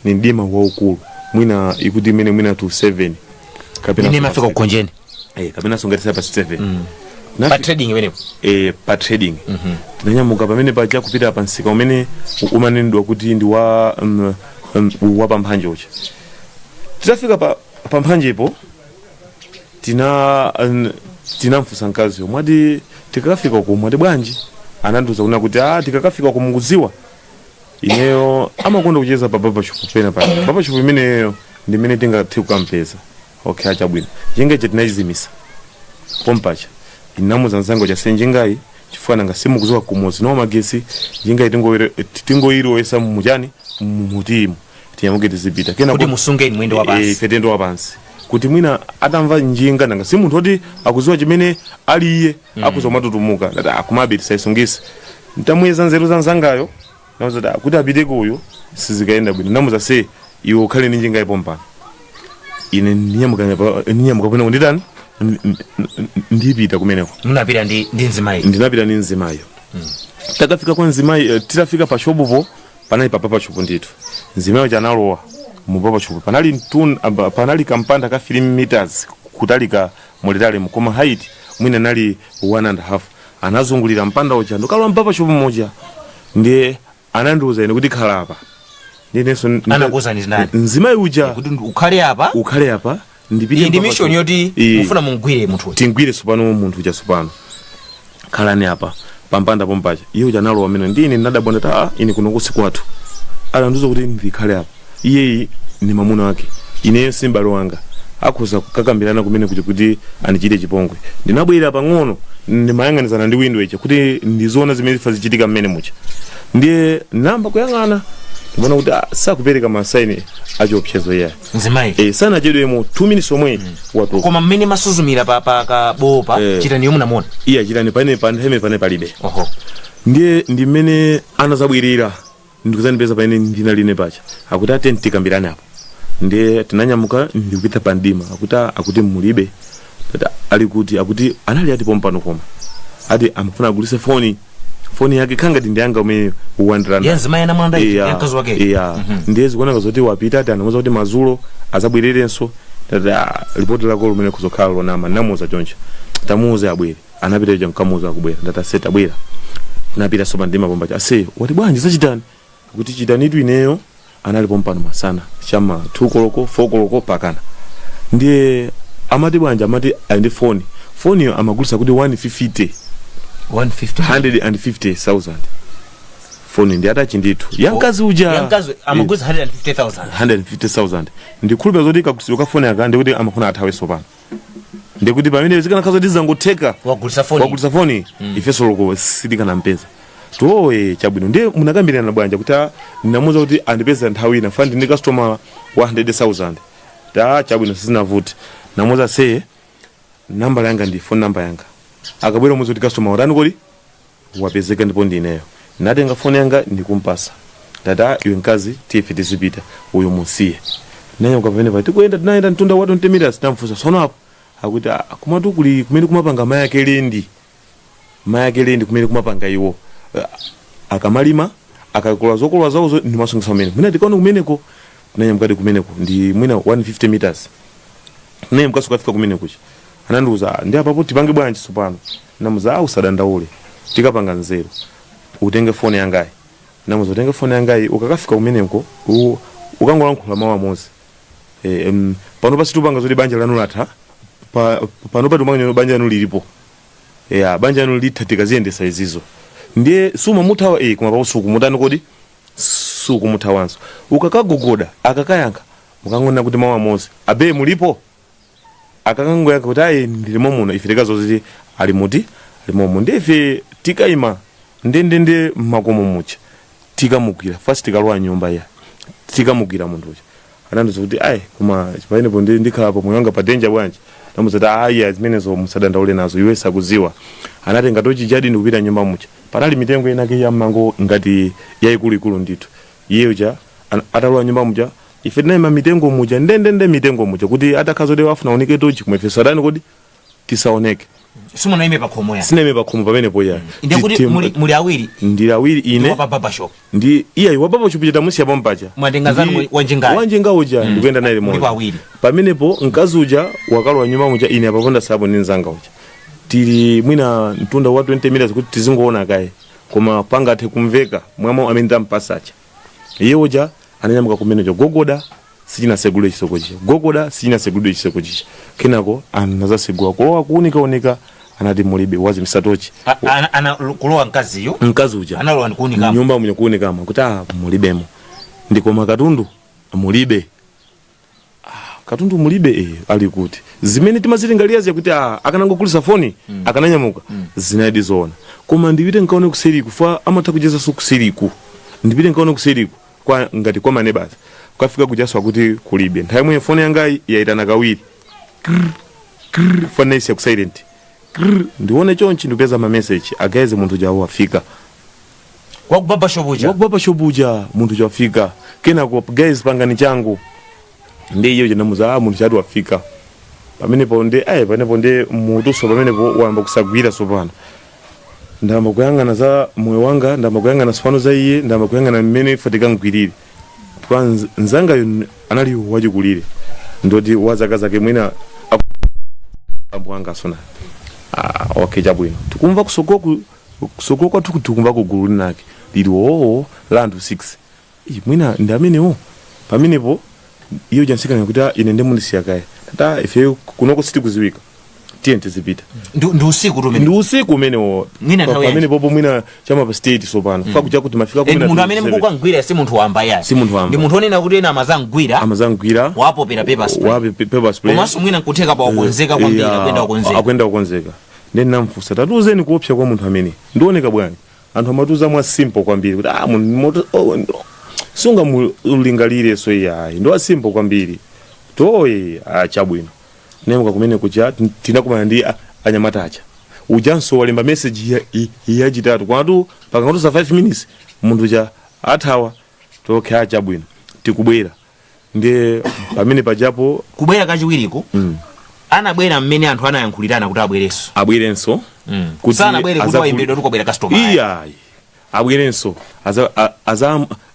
Ni mdima waukulu, mwina ikuti imene mwina to 7 kapena Ine mafika kukhonjeni. Kapena songatisa pa 7. Pa trading imenepo? Pa trading. Tinanyamuka pamene paja kupita pa msika umene umanenedwa kuti ndi wa wa pamphanje uja. Titafika pa pamphanjepo, tinamfunsa mkaziyo, "Mwati tikakafika uko mwati bwanji?" Anandiuza kuna kuti, "Ah, tikakafika uko mukudziwa ineyo amakonda kucheza pa barbershop pena pa barbershop imeneyo, ndi imene tingathe kukampeza." Okay, achabwino. Njinga tinayizimisa pompacha. Inamuza nzango cha senjingayi chifukwa nanga simukuziwa kumudzi no magesi. Njingayi tingoyilowesa muchani, mutimu, tinyamuke tizipita. Kena kuti musungeni mwendo wa pansi. Ife tendo wa pansi kuti mwina atamva njinga, nanga si munthu oti akuziwa chimene ali iye, akuza kumatutumuka. Ndati akumabe tisaisungise. Ntamuyeza nzeru za nzangayo, namuza kuti, "Ah, kuti apiteko uyu sizikayenda bwino." Namuza, "Se iwe ukhale ndi njinga ipompano, ine ndinyamuka pano, nditani, ndipita kumeneko." Munapita ndi mzimayi? Ndinapita ndi mzimayo. Takafika kwa mzimayi, titafika pa shopupo, panali pa barber shop ndithu. Mzimayo chanalowa mu barber shop. Panali panali kampanda ka 3 meters kutalika mulitali, koma height mwina nali 1.5. Anazungulira mpanda uja ndikalowa m'barber shop moja. Ndiye anandiuza ine kuti, "Khala apa." Ndinenso Anakuwuzani ndani? Mzimayi uja. Kuti ukhale apa. "Ukhale apa, ndipite Iyi ndi m'barber mission shop." yoti mufuna mungwire munthu uyu. Tingwire sopano munthu uja sopano. "Khalani apa pampanda pompacha." Iye uja analowa amene ndi ine ndinadabwa ta, "Ah, ine kuno kusi kwathu alandiuza kuti ndikhale apa. Iyeyi ni mamuna wake, ineyo si m'bale wanga, akhoza kukakambirana kumene kuti andichite chipongwe." Ndinabwera pang'ono, ndimayang'anizana ndi window ichi kuti ndiziona zimene zifa zichitika mmene mucha. Ndiye namba kuyang'ana, ndikuona kuti, ah, sakupereka masaini achiopsezo iyayi. Mzimayi? Sanachedwemo 2 minutes omwe watuluka. Koma mmene masuzumira pa kabopa, chitaniyo munamuona? Iye achitani pane pa nthawi pane palibe. Oho. Ndiye ndi mmene anazabwirira ndikuzandipeza pamene ndinaline pacha, akuti, "Ate tikambirane apo." Ndiye tinanyamuka ndikupita pa mdima. Akuti, "Ah," akuti, "mulibe." Tati, "Ali kuti?" Akuti, "Anali ati pompano, koma ati amafuna agulise foni yake khangati ndi yanga umene uwandirana." Ya mzimayi anamwanda ya mkazi wake? Iya. Ndiye zikuoneka zoti wapita. Ati anamuza kuti madzulo azabwererenso. Tati, "Ah, ripoti lako lumene kuzokhala lonama." Namuza choncho, "Tamuuze abwere." Anapita icho, nkamuuza akubwera. Ndati, "Ase, tabwera." Tinapita so pandima pombacha. "Ase, wati bwanji zachitani?" Kuti, "Chitanitu ineyo anali pompano masana chama 2 koloko, 4 koloko pakana." Ndiye amati bwanji? Amati ali ndi foni, foniyo amagulisa kuti 150. 150? 150,000 foni. Ndi atachi ndithu ya mkazi uja. Ya mkazi amagulisa 150,000? 150,000. Ndikhulupira zoti kagulisidwe ka foni aka ndikuti amafuna athawe sopano, ndikuti pamene zikanakhala zoti zangotheka wagulisa foni, wagulisa foni, ifenso loko sitikanampeza. Towe chabwino. Ndiye munakambirana bwanja? Kuti, "Ah, ndinamuza kuti andipeza nthawi ina, fani ndi customer wa 100,000." Ta, chabwino, sizinavuti. Namuza, "Seye, nambala yanga ndi phone number yanga, akabwera muzi kuti customer watani kodi wapezeka, ndipo ndineyo." Natenga foni yanga ndikumpasa. Tata, "Ah, iwe mkazi, tife tizipita, uyu musiye." Nanyamuka pamene pa tikuyenda, tinayenda mtunda wa 20 meters. Tamfunsa sono apo, akuti, "Ah, kumatu kuli kumene kumapanga mayake lendi, mayake lendi kumene kumapanga iwo. Ah, akamalima, akakola zokolola zawozo ndimasungisa kumene. Mwina tikaona kumeneko." Nanyamukadi kumeneko, ndi mwina 150 meters. Naye mkazi ukafika kumene kucha anandiuza, "Ah, ndi apapo tipange bwanji tsopano?" Namuza, "Ah, usadandaule, tikapanga nzeru. Utenge foni yangayi." Namuza, "Utenge foni yangayi, ukakafika kumeneko ukangolankhula mawu amodzi. Pano pasi tupanga zoti banja lanu latha, pano pati umanga banja lanu lilipo ya banja lanu litha, tikaziyendesa izizo. Ndiye sumamuthawa koma papo sukumutani kodi, sukumuthawanso. Ukakagogoda, akakayankha, mukangonena kuti mawu amodzi, 'Abe mulipo?' Akakangoyankha kuti, 'Ayi, ndilimo muno,' ife tikazoziti ali muti, alimomo. Ndiye ife tikayima ndendende mmakomo mucha, tikamugwira fasi, tikalowa nyumba ya tikamugwira munthu uja." Anandiuza kuti, "Ayi, koma pamenepo ndi ndikhalapo moyo wanga pa danger bwanji?" Ndamuza kuti, "Ayi, zimenezo musadandaule nazo, iwe sakuziwa." Anatenga tochi jadi ndikupita nyumba mucha. Panali mitengo inake ya mango ngati yayikuluikulu ndithu. Iye uja atalowa nyumba muja, ife tinayima mitengo muja, ndendende mitengo muja, kuti atakhala zoti afuna aoneke tochi, koma ife sadani kodi tisaoneke. Simunaime pa khomo ya? Sinaime pakhomo pamenepo ya. Ndiye kuti muli awiri? Ndili awiri ine. Wa pa barbershop. Ndi iyayi, wa barbershop tamusiya pompaja. Mwatenga zanu wanjingayo. Wanjinga uja ndikuyenda naye limodzi. Mulipo awiri. Pamenepo mkazi uja wakalowa nyumba muja, ine apaponda sapo ndi mzanga uja. Tili mwina mtunda wa 20 meters kuti tizingoona kaye, koma pangathe kumveka mwamo amene tampasacha. Iye uja ananyamuka kumenecho, gogoda, sichinasegulidwe chiseko chicha, gogoda, sichinasegulidwe chiseko chicha. Kenako anazasegula, kulowa, kuunikaunika, anati mulibe, wazimisa tochi. Ana kulowa mkaziyo? Mkazi uja. Analowa ndikuunikamo? Nyumba muja kuunikamo kuti ah, mulibemo, ndikoma katundu mulibe. Ah, katundu mulibe, ali kuti? Zimene timazilingalira kuti ah, akanangogulisa foni akananyamuka zinali zoona, koma ndipite nkaone kuseriku fa amatha kuchezaso kuseriku. Ndipite nkaone kuseriku kwa ngati kwa manebasi. Kukafika kuchaso akuti kulibe. Nthawi imwe foni yangayi yayitana kawiri, krr, krr, foni naisiya ku silent. Krr, ndione chonchi, ndipeza ma message agaeze, munthu jawo wafika. Wa ku barbershop uja? Wa ku barbershop uja, munthu chafika. Kenako, guys, pangani changu. Ndi iyo chinamuza, ah, munthu chati wafika pamenepo. Ndi ayi, pamenepo ndi mutuso pamenepo wayamba kusagwira. Sopano ndayamba kuyang'ana za moyo wanga, ndayamba kuyang'ana sopano za iye, ndayamba kuyang'ana mmene ife tikangwirire kwa nzangayo. Anali wachikulire, ndoti wa zaka zake mwina ambo anga asona. Ah, okay, chabwino. Tikumva kusogoku, kusogolo kwathu tikumva kugulu linake lili wowo la anthu 6. Ii, mwina ndi amenewo. Pamenepo iyo jansikana kuti ah, ine ndimundisiya kaye tata, ife kunoko sitikuziwika, tiye tizipita. Ndi usiku tu umene? Ndi usiku umenewo. Mwina nthawi yanji? Pamene popo mwina chama pa state sopano fa kucha kuti mafika And munthu amene mukukangwira si munthu wamba yayi? Si munthu wamba. Ndi munthu onena kuti ena amazangwira. Amazangwira. Wapopera pepper spray. Wa pepper spray. Komanso mwina nkutheka pa wakonzeka kwambiri. Akuyenda wakonzeka. Akuyenda wakonzeka. Ndi namfunsa, tatiuzeni kuopsa kwa munthu amene ndioneka bwanji? Anthu amatiuza mwa simple kwambiri kuti ah, munthu moto oh, sungamulingalire so iyayi, ndi wa simple kwambiri toyi. Ah, chabwino. Nemuka kumene kucha tinakumana ndi anyamata aja. Ujanso walemba message yachitatu kwatu pakangatusa 5 minutes munthu cha athawa. Tokhe, chabwino, tikubwera. Ndiye pamene pajapo Kubwera kachiwiriko anabwera mmene anthu anayankhulirana kuti abwerenso? Abwerenso. Kuti sanabwere kuti wayimbidwa kuti kwabwera customer? Iyayi, abwerenso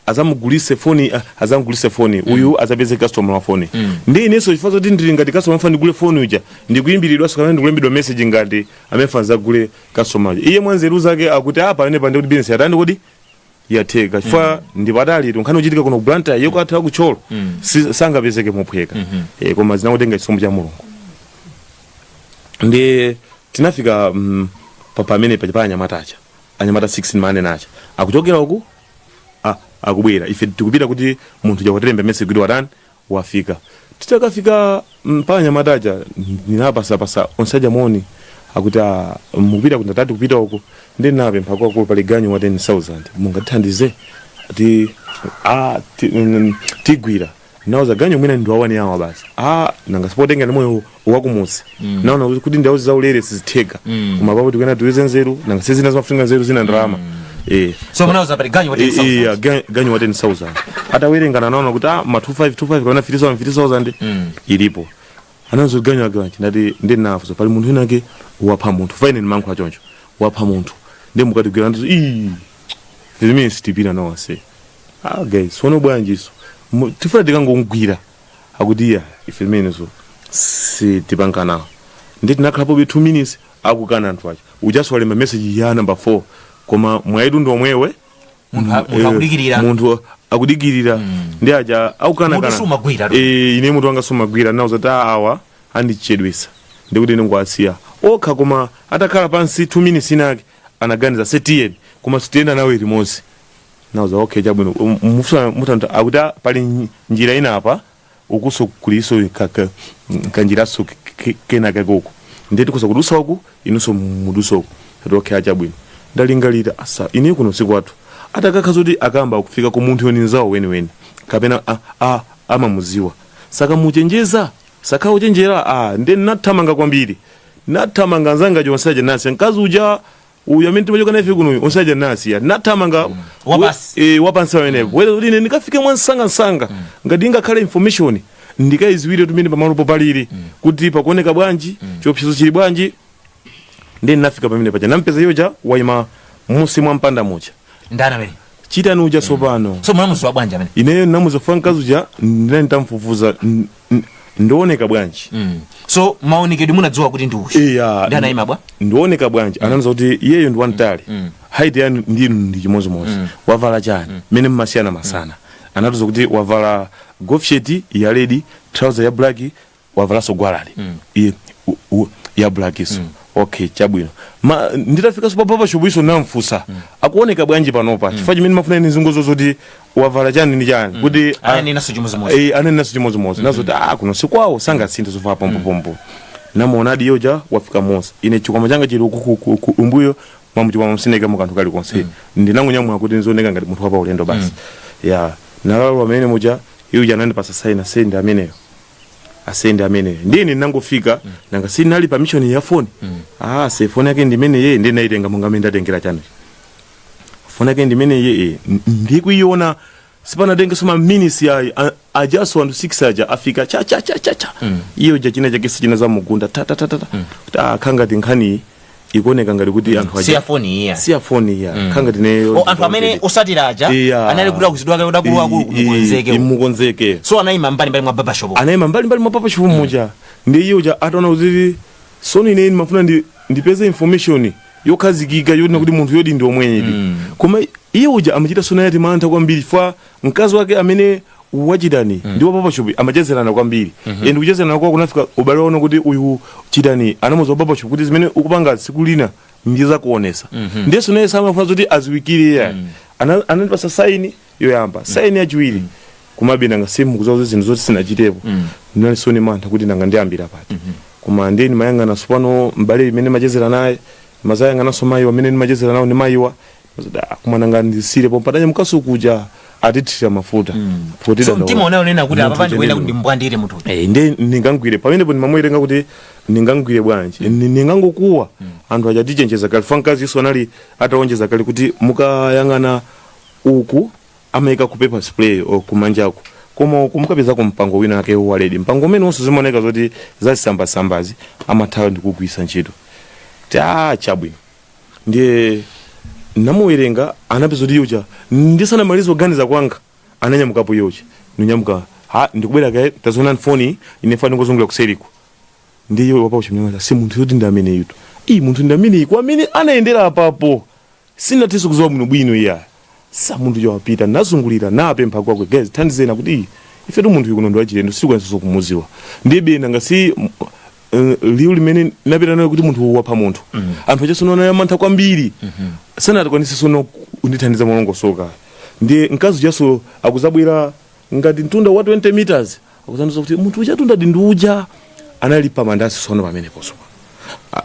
azamugulise foni, azamugulise foni uyu, azapeze customer wa foni. Ndi inenso chifukwa zoti ndili ngati customer foni, ndigule foni uja, ndikuyimbiridwanso kapena ndikulembedwa message ngati amene azagule customer uja. Iye mwanzeru zake akuti apa pamene pande kuti business yatani kodi yatheka, chifukwa ndi patali nkhani uchitika kuno ku Blantyre, iye kwatha kutcholo sangapezeke mophweka. Koma zinakutenga chisomo cha Mulungu. Ndi tinafika pamene pa anyamata aja, anyamata 6 mane nacha akuchokera uku, akubwera, ife tikupita kuti munthu jakwatilembe message kuti watani, wafika. Titakafika pa anyamata aja, ninapasapasa onse aja moni, akuti ah, mukupita kuti? Ndati kupita uku. Ndi napempha kwakulu, pali ganyu wa 10,000, mungatithandize? Ti ah, tigwira nauza ganyu mwina ndi wawani awa basi. Ah, nanga sipotenga ndi moyo wakumudzi naona kuti ndauzi zaulere sizitheka, koma papo tikuyena tiweze nzeru, nanga sizina zimafunika nzeru, zina ndalama. So munauza pali ganyu wa 10,000? Iya, ganyu wa 10,000. Atawerengana naona kuti ah, ma 25 25 kapena 3000 30,000 ilipo. Anazo ganyu aganji ndati ndi nafuso pali munthu winake wapha munthu, faine ndimankhula choncho, wapha munthu, ndi mukatigwira ndizo ii zimene sitipira nawase. Ah guys, sono bwanji iso tifuna tikangongwira? Akuti iya, ife zimenezo sitipanga nawo. Ndi tinakhalapo be 2 minutes akukana anthu aja. Ujaso walemba message ya number 4, koma mwaidu ndi omwewe. Munthu akudikirira. Munthu akudikirira ndi aja akukana. Mutu kana sumagwira tu. Ine mutu wanga sumagwira. Nauza ta awa andichedwesa, ndikuti ine ngwasiya okha. Koma atakhala pansi 2 minutes inake anaganiza setiyeni, koma sitiyenda nawe limodzi. Nauza okay, chabwino. Mufuna mutanta? Akuti ah, pali njira ina apa ukuso kuliso kanjiraso kena kakoko, ndiye tikusa kudusa uku, inunso mudusa uku. Ati okay, achabwino. Ndalingalira asa ine kuno siku athu atakakha zoti akamba kufika ku munthu yoni nzawo weniweni kapena amamuziwa sakamuchenjeza, sakauchenjera. Ah, ndiye nathamanga kwambiri, nathamanga nzanga chonseja nasi mkazi uja uyu amene timachoka naye kuno onseja nasiya, nathamanga. Wapansi. Wapansi pamenepo were kuti ine ndikafike mwansangasanga ngati ingakhale information ndikayiziwire tumene pamalopo palili kuti pakuoneka bwanji, chiopsezo chili bwanji. Ndiye ndinafika pamene paja, nampeza yoja waima musi mwa mpanda muja. Ndani amene? Chitani uja tsopano. So munamuziwa bwanji amene? Ineyo ndinamuziwa mkazi uja ndinali nditamfufuza, ndioneka bwanji? So maonekedwe munadziwa kuti ndi uyu? Iya. Ndi anayima bwa? Ndioneka bwanji? Ananiza kuti iyeyo ndi wamtali, height yanu ndinu ndi chimodzimodzi. Wavala chani mmene mmasiyana masana? Anatiza kuti wavala golf shirt ya red, trouser ya black, wavalanso gwalali iye ya black iso. Okay, chabwino. Ma nditafika pa barber shop iso namfusa, akuoneka bwanji panopa? Chifukwa chimene mafuna ine zingozo zoti wavala chani ndi chani kuti Ananenaso chimodzimodzi. Eh, anenaso chimodzimodzi. Nazo kuti ah, kuno sikwawo, sangasinthe zovala pompopompo. Namuonadi yoja wafika monse. Ine chikwama changa chili umbuyo mwamuchikwama, msineka mu kanthu kalikonse. Ndinangunyamula kuti nzioneka ngati munthu wapa ulendo basi. Ya, nalalo amene muja iuja anandipasa sign, asende ameneyo, asende ameneyo. Ndiye ndinangofika, nanga sinali permission ya foni. Ah, se foni yake ndimene ye ndinaitenga monga mene ndatengera chanu. Foni yake ndimene ye ndikuiona, sipanatengenso ma minutes ayi, ajaso anthu 6 aja afika cha cha cha cha cha. Iyo ja china chake sichina za mugunda ta ta ta ta ta. Kuti ah, khangati nkhani ikuoneka ngati kuti anthu aja Siya foni iya. Siya foni iya, khangati neyo. O, anthu amene osatira aja Iya. anali kuti akuzidwa kake akuluakulu kumukonzeke. Mukonzeke. So anayima mbali mbali mwa barber shop. Anayima mbali mbali mwa barber shop muja. Ndi iye uja ataona kuti sono ine ndimafuna ndipeze information yokhazikika yoti kuti munthu yodi ndi omwenyedi. Koma iye uja amachita sono yati mantha kwambiri fa mkazi wake amene wachitani ndi wa barber shop amachezerana kwambiri, and kuchezerana kwawo kunafika ubale waona kuti uyu chitani anamuza wa barber shop kuti zimene ukupanga tsiku lina ndizakuonesa. Ndiyeso naye samafuna zoti aziwikire iye. Anandipasa sign yoyamba, sign yachiwiri, komabe nanga simukuziwa kuti zinthu zoti sinachitepo. Ndinali soni mantha kuti nanga ndiyambira pati. Koma ndiye ndimayang'ana tsopano mbale imene machezera naye, mazayang'ananso mayiwa amene ndimachezera nawo ndi mayiwa. Koma nanga ndisirepo mpatanya mkasukuja atithira mafuta. Poti So mtima unayonena kuti munthu apa ndikuyenda kuti cheneni. ndimbwandire munthu. Eh, ndi ndingangwire pamenepo ndimamuwerenga kuti ndingangwire bwanji? Ndingangokuwa, anthu aja tichenjeza kale fa mkazi iso anali ataonjeza kale kuti mukayang'ana uku amayika ku pepper spray o kumanjaku, koma uku mukapezako mpango wina ake wa red. Mpango umene wonse zimaoneka zoti zazisambasambazi amathawa ndikugwisa ntchito. Ta chabwino, ndiye namuwerenga, anapeza kuti yuja ndisanamalize kuganiza kwanga ananyamukapo yocha ndinyamuka ha ndikubwera kaye, taziona foni ine fani ngozungulira kuseriko. Ndiye wapa uchimnyamata si munthu yoti ndi amene yutu iyi munthu ndi amene kwa amene anayendera apapo sinathenso kuziwa bwinobwino iya sa munthu chawapita nazungulira napempha kwakwe, guys, thandizena kuti iyi ifetu munthu uyu kuno ndi wachilendo, sitikwanisa kumuziwa. Ndiye bena ngasi liwu limene napita nayo kuti munthu wapha munthu, anthu achasono mantha kwambiri, sanatikwanise sono kundithandiza molongosoka. Ndiye mkazi ujaso akuzabwera ngati mtunda wa 20 meters, akuzandiza kuti munthu uja tundadi ndi uja anali pa mandasi. Sono pameneponso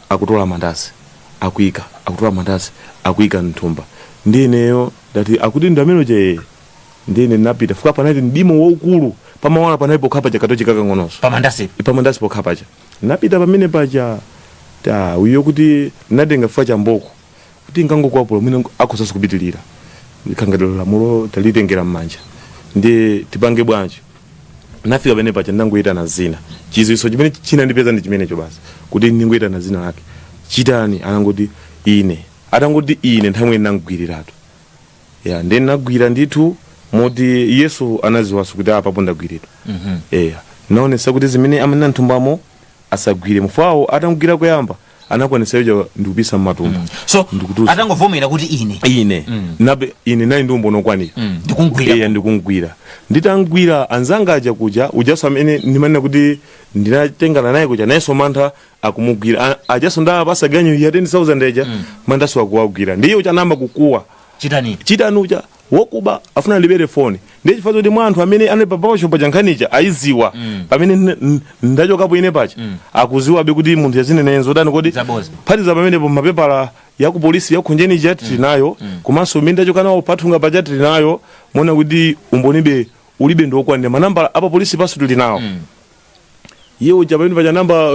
akutola mandasi akuyika, akutola mandasi akuyika mthumba. Ndi ineyo ndati akuti ndi amene uja. Ndi ine ndinapita fika panali mdimo waukulu, pamawala panali pokha paja katochi kakang'ononso. Pamandasi. Pamandasi pokha paja. Napita pamene paja ta uyo kuti natenga fika chamboko kuti nkangokwapula mwina akhozaso kupitilira ikhangatiro lamulo talitengera m'manja ndi tipange bwanji. Nafika pamene paja ndangoyitana zina, chiziwiso chimene chinandipeza ndi chimenecho basi, kuti ndingoyitana zina lake, chitani. Anangoti ine, atangoti ine, nthawi imene ndangwiriratu ya ndi nagwira ndithu moti Yesu anaziwanso kuti apapo ndagwiridwa. Eya, naonesa kuti zimene amanena mthumbamo asagwire mufawo. Atangwira kuyamba anakwanisa yoja ndikupisa mmatumba. So Ndikutusa. Atangovomera kuti ine. Ine nabe ine nali ndi umboni okwanira. Ndikungwira. Eya, ndikungwira. Nditangwira anzanga aja kuja ujaso amene ndimanena kuti ndinatengana naye kuja nayenso mantha akumugwira. Ajaso ndapasa ganyu ya 10,000 eja, manthaso akuwagwira. Ndiye uja anayamba kukuwa, chitani. Chitani uja wokuba afuna libere foni. Ndiye chifukwa choti mwa anthu amene anali pa barber shop chankhanicha ayiziwa pamene ndachokapo ine pacha, akuziwabe kuti munthu yazinene zotani kodi. Zaboza. Phatiza pamenepo mapepala ya ku polisi ya khonjeni ija tili nayo, komanso imene ndachoka nawo pathunga paja tili nayo. Muona kuti umbonibe ulibe ndiokwanira, manambala apa polisi paso tili nawo. Iye uja pamene paja namba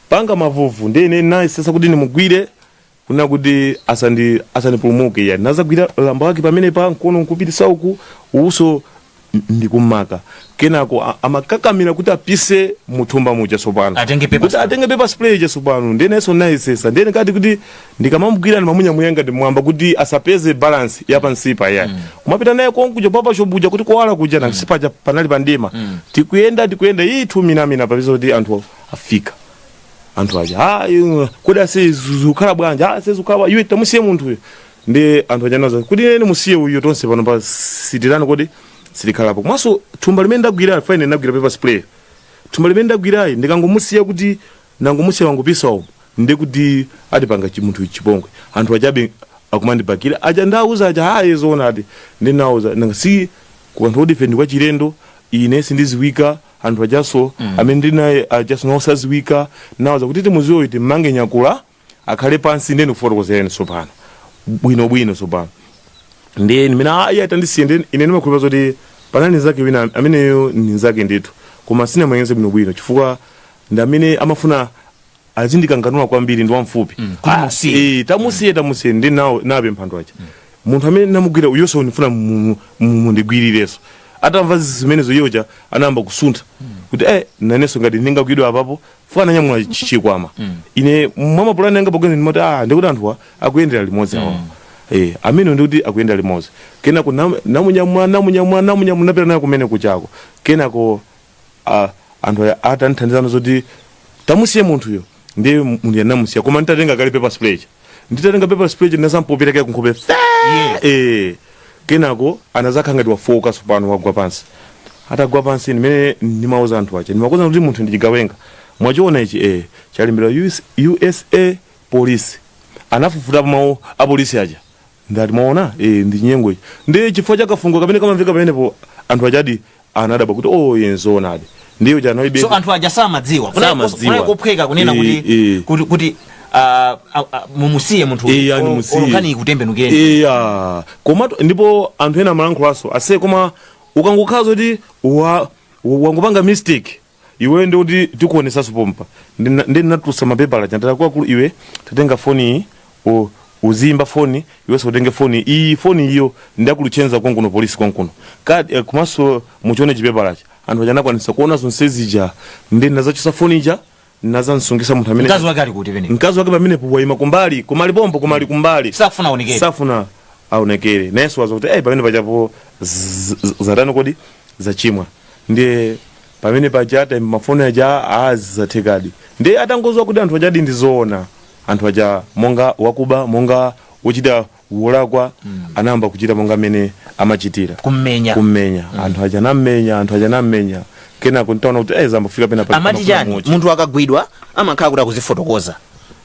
panga mavuvu. Ndiye ine nasesa kuti ndimugwire kuna kuti asandipulumuke. Ya, nazagwira lamba wake pamene pa mkono nkupitisa uku uso. Ndikumaka kenako amakakamira kuti apise muthumba muja sopano. Atenge pepper Kuti spray. atenge pepper spray ija sopano. Ndenenso nayesesa, ndene kati kuti ndikamamugwira ndimamunyamulira ngati mwamba kuti asapeze balance yapansipa yayi. Kumapita naye konkuja papa shobuja kuti kuwala kuja mm. Sipaja panali pandima. Tikuyenda, tikuyenda, iyi thuminamina papeza kuti anthu afika. Anthu aja, ah, kodi ase zikukhala bwanji? Ah, ase zikukhala bwanji? Iwe tamusiye munthuyo. Ndi anthu aja naza kuti ine musiye uyo, tonse pano pa sitirani, kodi silikhalapo. Komanso thumba limene ndagwira, fine, ndagwira pepper spray, thumba limene ndagwirayi ndikangomusiya, kuti nangomusiya wangopisa umo, ndi kuti atipanga chimunthu chipongwe. Anthu achabe akumandibakira aja, ndauza aja, hayi, zoona ati ndinauza nanga si ku anthu kuti ife ndi kwachilendo, ine sindiziwika, anthu ajaso amene ndinaye ajaso nawo saziwika. Nauza kuti timuziwe kuti mmange nyakula akhale pansi, ndeni kufotokozereni sopano bwinobwino sopano. Ndiye ndimene ayi atandisiye, ndi ine ndimakhulupirira zoti panali nzake wina ameneyo ni nzake ndithu, koma sinamayenze bwinobwino chifukwa ndi amene amafuna azindikanganula kwambiri, ndi wamfupi. Kuti Ah, musiye. eh, tamusiye, tamusiye. Ndi nawo nabe mphando aja, munthu amene namugwira uyonso ndifuna mundigwirireso. Atamva zimenezo iyocha anayamba kusuntha kuti nanenso ngati ndingagwidwa apapo fuka ananyamula chikwama. Ine mwa mapulani anga pogwena ndimati, ah, ndikuti anthuwa akuyendera limodzi awa, amene ndikuti akuyendera limodzi. Kenako namunyamula, namunyamula, namunyamula, napita naye kumene kuchako. Kenako anthu aya atandithandizana zoti tamusiye munthuyo, ndiye munthu anamusiya, koma nditatenga kale pepper spray, nditatenga pepper spray ndinasampopera kale kunkhope. Kenako anazakha ngati wafoka sopano, wagwa pansi. Atagwa pansi ndimene ndimauza anthu aja, ndimakuza kuti munthu ndichigawenga, mwachiona ichi, chalembedwa US, USA police. Anafufutapo mawu apolisi aja, ndati mwaona, ndi chinyengo ichi. Ndi chifukwa cha kafungo kamene kamamveka pamenepo, anthu achadi anadabwa kuti oh, yenzoonadi, ndiyo chanalibe. So anthu aja samadziwa. Samadziwa. Kunali kophweka kunena kuti kuti mumusiye munthu Eh, yani musiye. Olonkhani ikutembenukireni. Iya, koma ndipo anthu ena amalankhulaso ase, koma ukangokhala zoti wangopanga mistake iwe, ndi kuti tikuonesanso pompa. Ndi ndinatulutsa mapepala chandatakuakulu, iwe tatenga foni iyi, uzimba foni, iwenso utenge foni iyi, foni iyo ndakulutchenza konkuno, polisi konkuno. Komanso muchione chipepalachi. Anthu aja anakwanisa kuona zonse zija, ndi nazachosa foni ija, nazansungisa munthu amene Mkazi wake ali kuti pene? Mkazi wake pamenepo wayima kumbali, koma alipompo, koma ali kumbali. Sakufuna aonekere. Safuna aonekere. Nayenso waza kuti pamene pachapo zatani kodi, zachimwa. Ndiye pamene paja atayimba mafoni aja azathekadi. Ndiye atangozwa kuti anthu ajadi ndizoona, anthu aja monga wakuba, monga wochita wolakwa, anayamba kuchita monga mmene amachitira. Kummenya. Kummenya. Anthu aja nammenya, anthu aja nammenya. Kenako ntaona kuti zambafika pena Amati pamafuna chani? muchi. Munthu akagwidwa amakhala kuti akuzifotokoza,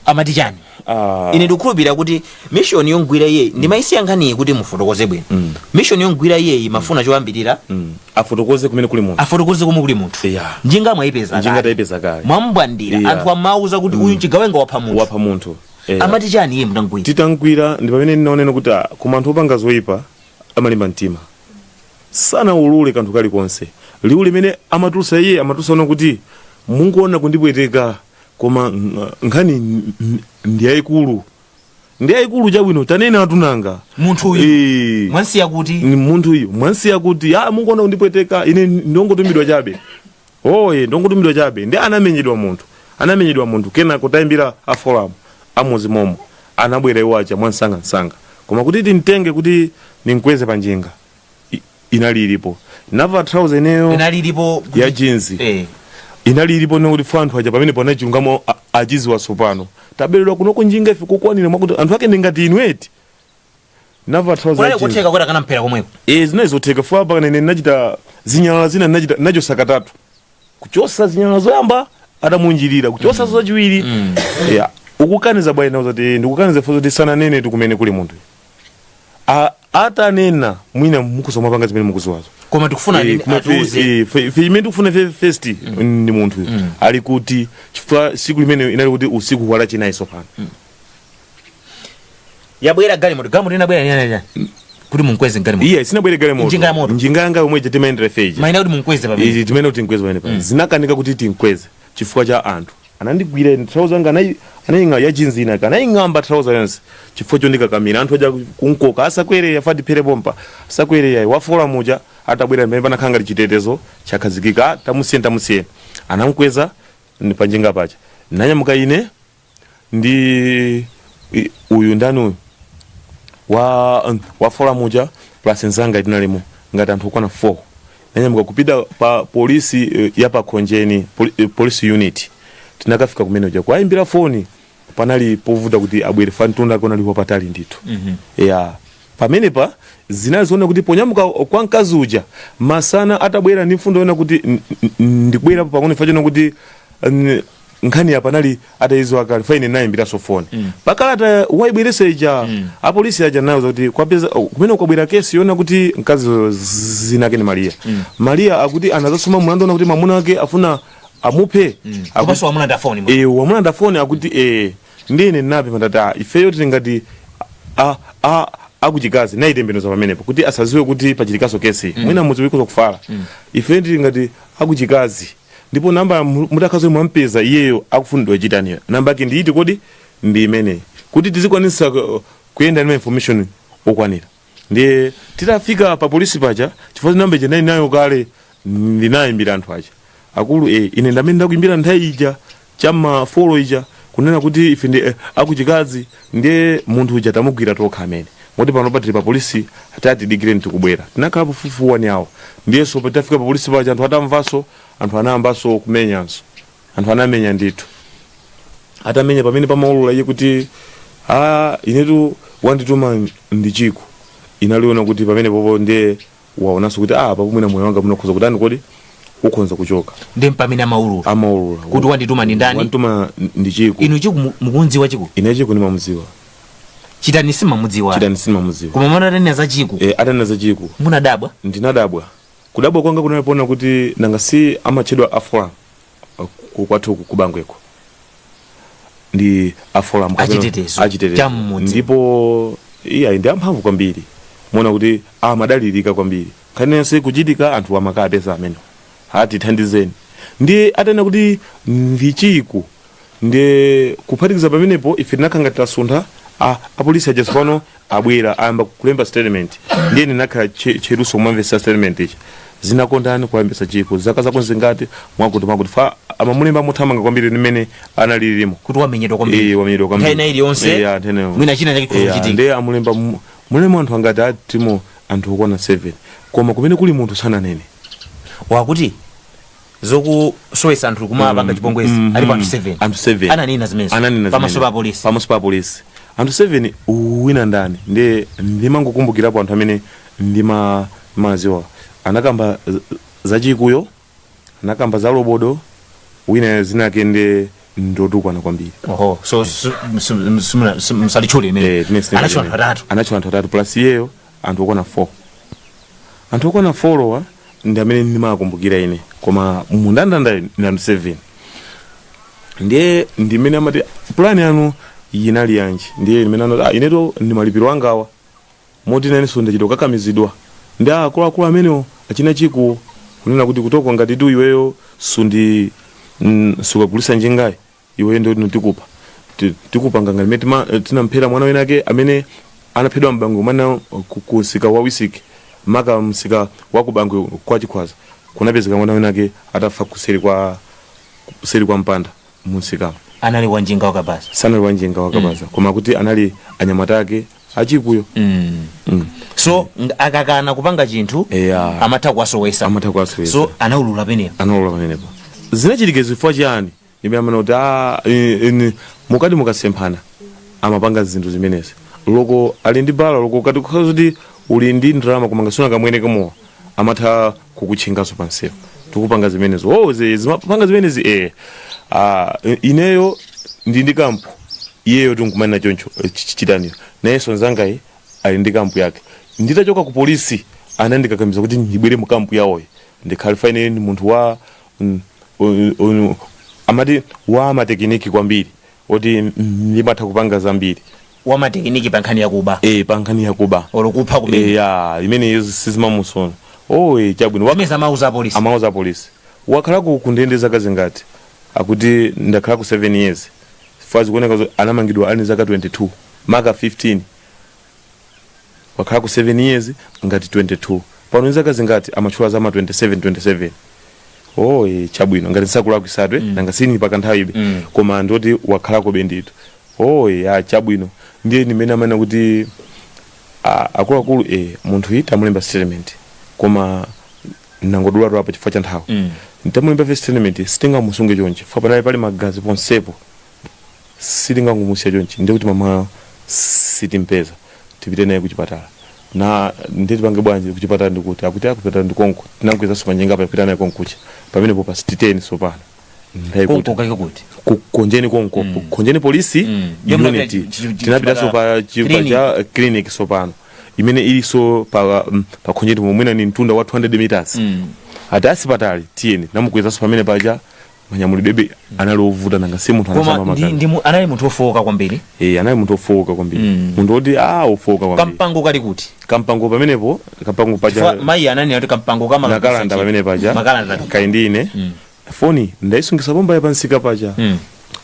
amati chani? Ah. Ine ndikukhulupirira kuti mission yongwira iyeyi, ndimayisiya nkhaniyi kuti mufotokoze bwino, mission yongwira iyeyi mafuna choyambirira Afotokoze kumene kuli munthu. Afotokoze komwe kuli munthu. Njinga mwayipeza Njinga kale. tayipeza kale. Mwambwandira. Anthu amauza kuti uyu chigawenga wapha munthu. Wapha munthu. Amati chani iye mutangwira? Titangwira ndi pamene ndinaonena kuti koma anthu opanga zoyipa amalimba mtima. Sanaulule kanthu kalikonse. Liwu limene amatulutsa iye, amatulutsa ona kuti munguona kundipweteka, koma nkhani ndi yayikulu, ndi yayikulu. Chabwino, tanena atunanga. Munthu uyu mwansiya kuti? Ni munthu uyu mwansiya kuti? Ah, munguona kundipweteka, ine ndongotumidwa chabe, oye, ndongotumidwa chabe. Ndi anamenyedwa munthu, anamenyedwa munthu. Kenako tayimbira a forum amuzi momo, anabwera iwo aja mwansangansanga, koma kuti timtenge kuti ninkweze panjinga inali ilipo nava trouser ineyo. Inali ilipo. Ya jeans. Inali ilipo nokuti fo anthu aja pamene pana chilungamo achiziwa tsopano, taberedwa kunoko njinga ife kokwanira, mwakuti anthu ake ndingati inu eti nava trouser Kunali ya jeans. kutheka kuti akanamphera komweko. Zinali zotheka fo apa ine ndinachita zinyalala zina, ndinachita nachosa katatu, kuchosa zinyalala zoyamba atamunjirira, kuchosa zachiwiri. Yeah. Ukukaniza bwana uzati ndikukaniza fo zoti sananene tu kumene kuli munthu. Atanena mwina mukuza mwapanga zimene mukuziwazo. Koma tikufuna Koma atiuze. Fe imene tikufuna fe first ndi munthu ali kuti, chifukwa siku limene inali kuti usiku wa Lachinayi sopano. Yabwera galimoto, galimoto inabwera nani kuti munkweze galimoto? Iye sinabwere galimoto. Njinga ya moto. Njinga yanga yomwe ija timayendera feja. Maina kuti munkweze pamene. Izi timene kuti tinkweze pamene pa zinakanika kuti tinkweze chifukwa cha anthu anandigwira trouser anga, anaying'a ya jeans inaka anaying'amba trouser yonse chifukwa chondikakamira. Anthu aja kunkoka, asakwere, afati phere pompa, asakwere yayi, wafola muja. Atabwera pamene panakhala ngati chitetezo chakhazikika, "Ah, tamusiyeni, tamusiyeni." Anamkweza ndi panjinga paja, nanyamuka ine ndi uyu ndani uyu wa forum uja plus nzanga, tinalimo ngati anthu okwana 4. Nanyamuka kupita pa polisi ya pakhonjeni police unit. Tinakafika kumene uja kuayimbira foni, panali povuta kuti abwere fa mtunda kunali patali ndithu. Ya, pamenepa zinali zoona kuti ponyamuka kwa mkazi uja masana atabwera ndi mfundo yona kuti ndikubwerapo pang'ono fa chona kuti nkhani apa anali atayiziwa kale fa ine nayimbiraso foni pakalata waibweresa ija. Apolisi aja nayo kuti kwapeza kumene kwabwera kesi yona kuti mkazi zinake ni Maria. Maria akuti anazasoma mlandu ona kuti mwamuna wake afuna amuphe. Komanso wamulanda foni. Wamulanda foni akuti ndine ndinapempha ndati, ah, ifeyo tili ngati a akuchikazi, nayitembenuza pamenepo kuti asaziwe kuti pachitikaso kesi mwina mudzi wikuza kufala. Ifeyo tili ngati akuchikazi, ndipo namba mutakhazo mwampeza iyeyo akufunidwa chitaniyo, namba yake ndiiti kodi? Ndi imeneyi, kuti tizikwanisa kuyenda ndi information okwanira. Ndiye titafika pa polisi paja, chifukwa namba ija ndinali nayo kale, ndinayimbira anthu aja, "Akulu, ine ndamene ndakuimbira nthawi ija chamma 4 ija kunena kuti ife ndi akuchikazi, ndiye munthu uja tamugwira tokha amene moti pano patili pa polisi, atati dikireni tikubwera." Tinakhala pafupifupi 1 hour. Ndiyenso titafika pa polisi paja, anthu atamvanso, anthu anayambanso kumenyanso. Anthu anamenya ndithu. Atamenya, pamene pamaulula iye kuti, "A, inetu wandituma ndi Chiku," inaliona kuti pamene popo ndiye waonanso kuti, ah, papo mwina moyo wanga munakhoza kutani kodi, ukhonza kuchoka. Ndi mpamene amaulula Amaulula kuti wandituma ndi ndani? Wandituma ndi Chiku. Inu Chiku mukunziwa Chiku? Ine Chiku ndimamudziwa. Chitani simamudziwa? Chitani sindimamudziwa. Koma mwana atanena za Chiku, Atanena za Chiku, munadabwa? Ndinadabwa. Kudabwa kwanga kunalipona kuti nanga si amatchedwa aforum kwathu kubangweko ndi aforum Achitetezo. Achitetezo. Cham'mudzi. Ndipo iya, ndi amphamvu kwambiri, muona kuti amadalirika kwambiri. Nkhani yonse kuchitika, anthu amakapeza amene ati thandizeni. Ndiye atanena kuti ndi Chiku, ndiye kuphatikiza pamenepo ife tinakhala ngati tasuntha. Apolisi aja tsopano abwera, ayamba kulemba statement. Ndiye ndinakhala cheruso kumamvetsa statement ichi zinakondani kulembesa Chiku, zaka zako zingati, mwakuti mwakuti, fa amamulemba mothamanga kwambiri nimene analilimo. Kuti wamenyedwa kwambiri. Wamenyedwa kwambiri. Nthawi ina iliyonse, Nthawi inayo. Mwina china chake kuchitika. Ndiye amulemba mulemo anthu angati atimo, anthu okwana 7, koma kumene kuli munthu sananene. Wakuti zokusowesa anthu kumapanga chipongwezi alipo anthu 7. Anthu 7. Ananena zimenezo? Ananena pamaso zimenezo. pa polisi? Pamaso pa polisi, anthu 7. Wina ndani? Ndiye ndimangokumbukirapo anthu amene ndimaziwa. Anakamba za Chikuyo, anakamba za Lobodo, wina zinake ndi ndotukwana kwambiri. Oho, so msalitchule imene. Anatchula Anatchula anthu atatu. Anatchula anthu atatu plus iyeyo, anthu okwana 4. Anthu okwana 4 wa ndi amene ndimakumbukira ine, koma mundandanda ndi anthu 7. Ndiye ndimene amati, "Plan yanu yinali yanji?" Ndiye ndimene anati, "Ah, ineto ndi malipiro angawa, moti nanenso ndachita kukakamizidwa ndi akuluakulu amenewo achina Chiku kunena kuti kutoko ngati tu iweyo sundi sukagulisa njingayi, iweyo ndio tikupa tikupanga ngati mmene tinamphera mwana winake amene anaphedwa mbango mwana ku msika wa wisiki, maka msika wa kubangwe kwa Chikhwaza, kunapezeka mwana winake atafa kuseri kwa mpanda munsikamo." Anali wanjinga wakabaza? Sanali wanjinga wakabaza, koma kuti anali anyamata ake achikuyo. So akakana kupanga chinthu, amatha kuwasowesa. Amatha kuwasowesa. So anaulula penepo. Anaulula pamenepo. Zinachitika zifukwa chiyani? Ndimene amene kuti, ah, mukati mukasemphana amapanga zinthu zimenezi. Loko ali ndi bala, loko kati kukhala kuti uli ndi ndalama koma ngasuna kamwene kamowa, amatha kukutchingaso pansewu, tikupanga zimenezo. Oh, zimapanga zimenezi. Ah, ineyo ndi kampu, iyeyo tinkumana choncho, chitaniyo nayenso nzangayi ali ndi kampu yake. Nditachoka ku polisi anandikakamiza kuti ndibwere mu kampu yawoyi ndikhale faine ndi munthu wa amati wa matekiniki kwambiri, oti ndimatha kupanga zambiri. Wamatekiniki pa nkhani yakuba? Pa nkhani yakuba. Olo kupha kumene? Ya, imene sizimamusona. Oh, chabwino. Zimene amauza apolisi? Amauza apolisi. "Wakhala ku kundende zaka zingati?" Akuti, "Ndakhala ku 7 years." Fazi kuoneka anamangidwa ali zaka 22 maka 15, wakhala ku 7 years ngati 22. Pano zaka zingati? Amatchula za ma 27 27. Oh, chabwino, ngati nsakulakwitsatwe, nanga sini paka nthawibe, koma ndoti wakhalakobe ndithu. Oh, ya, chabwino. Ndiye ndimene amene kuti akuluakulu, munthu iyi tamulemba statement, koma nangodulatu apa chifukwa cha nthawi. Ntamulemba fe statement, sitingamusunge chonchi chifukwa panali pali magazi ponsepo, sitingangomusiya chonchi, ndiye kuti mama sitimpeza, tipite naye kuchipatala. Na ndiye tipange bwanji? Kuchipatala ndikuti akuti akupitala ndikonko, tinankwezanso panjenga pa kupita naye konkucha pamenepo pa 10 sopano nthawi kuti Konko kake kuti? Kukonjeni konko, Konjeni polisi unit. Tinapitanso pa chipa Clinic. Cha clinic sopano imene iliso pa Khonjeni pomwena ni mtunda wa 200 meters. Ati asipatali tiyeni, namukwezanso pamene paja, manyamulidwebe anali ovuta, nanga si munthu Koma anasamba magazi. anali munthu ofowoka kwambiri. Eh, anali munthu ofowoka kwambiri, munthu oti ofowoka kwambiri. Kampango kali kuti? Kampango pamenepo, kampango paja Chifukwa mayi ananena kuti kampango kama nakalanda pamene paja. Makalanda. Kai ndine foni ndayisungisa pomba yapansika paja,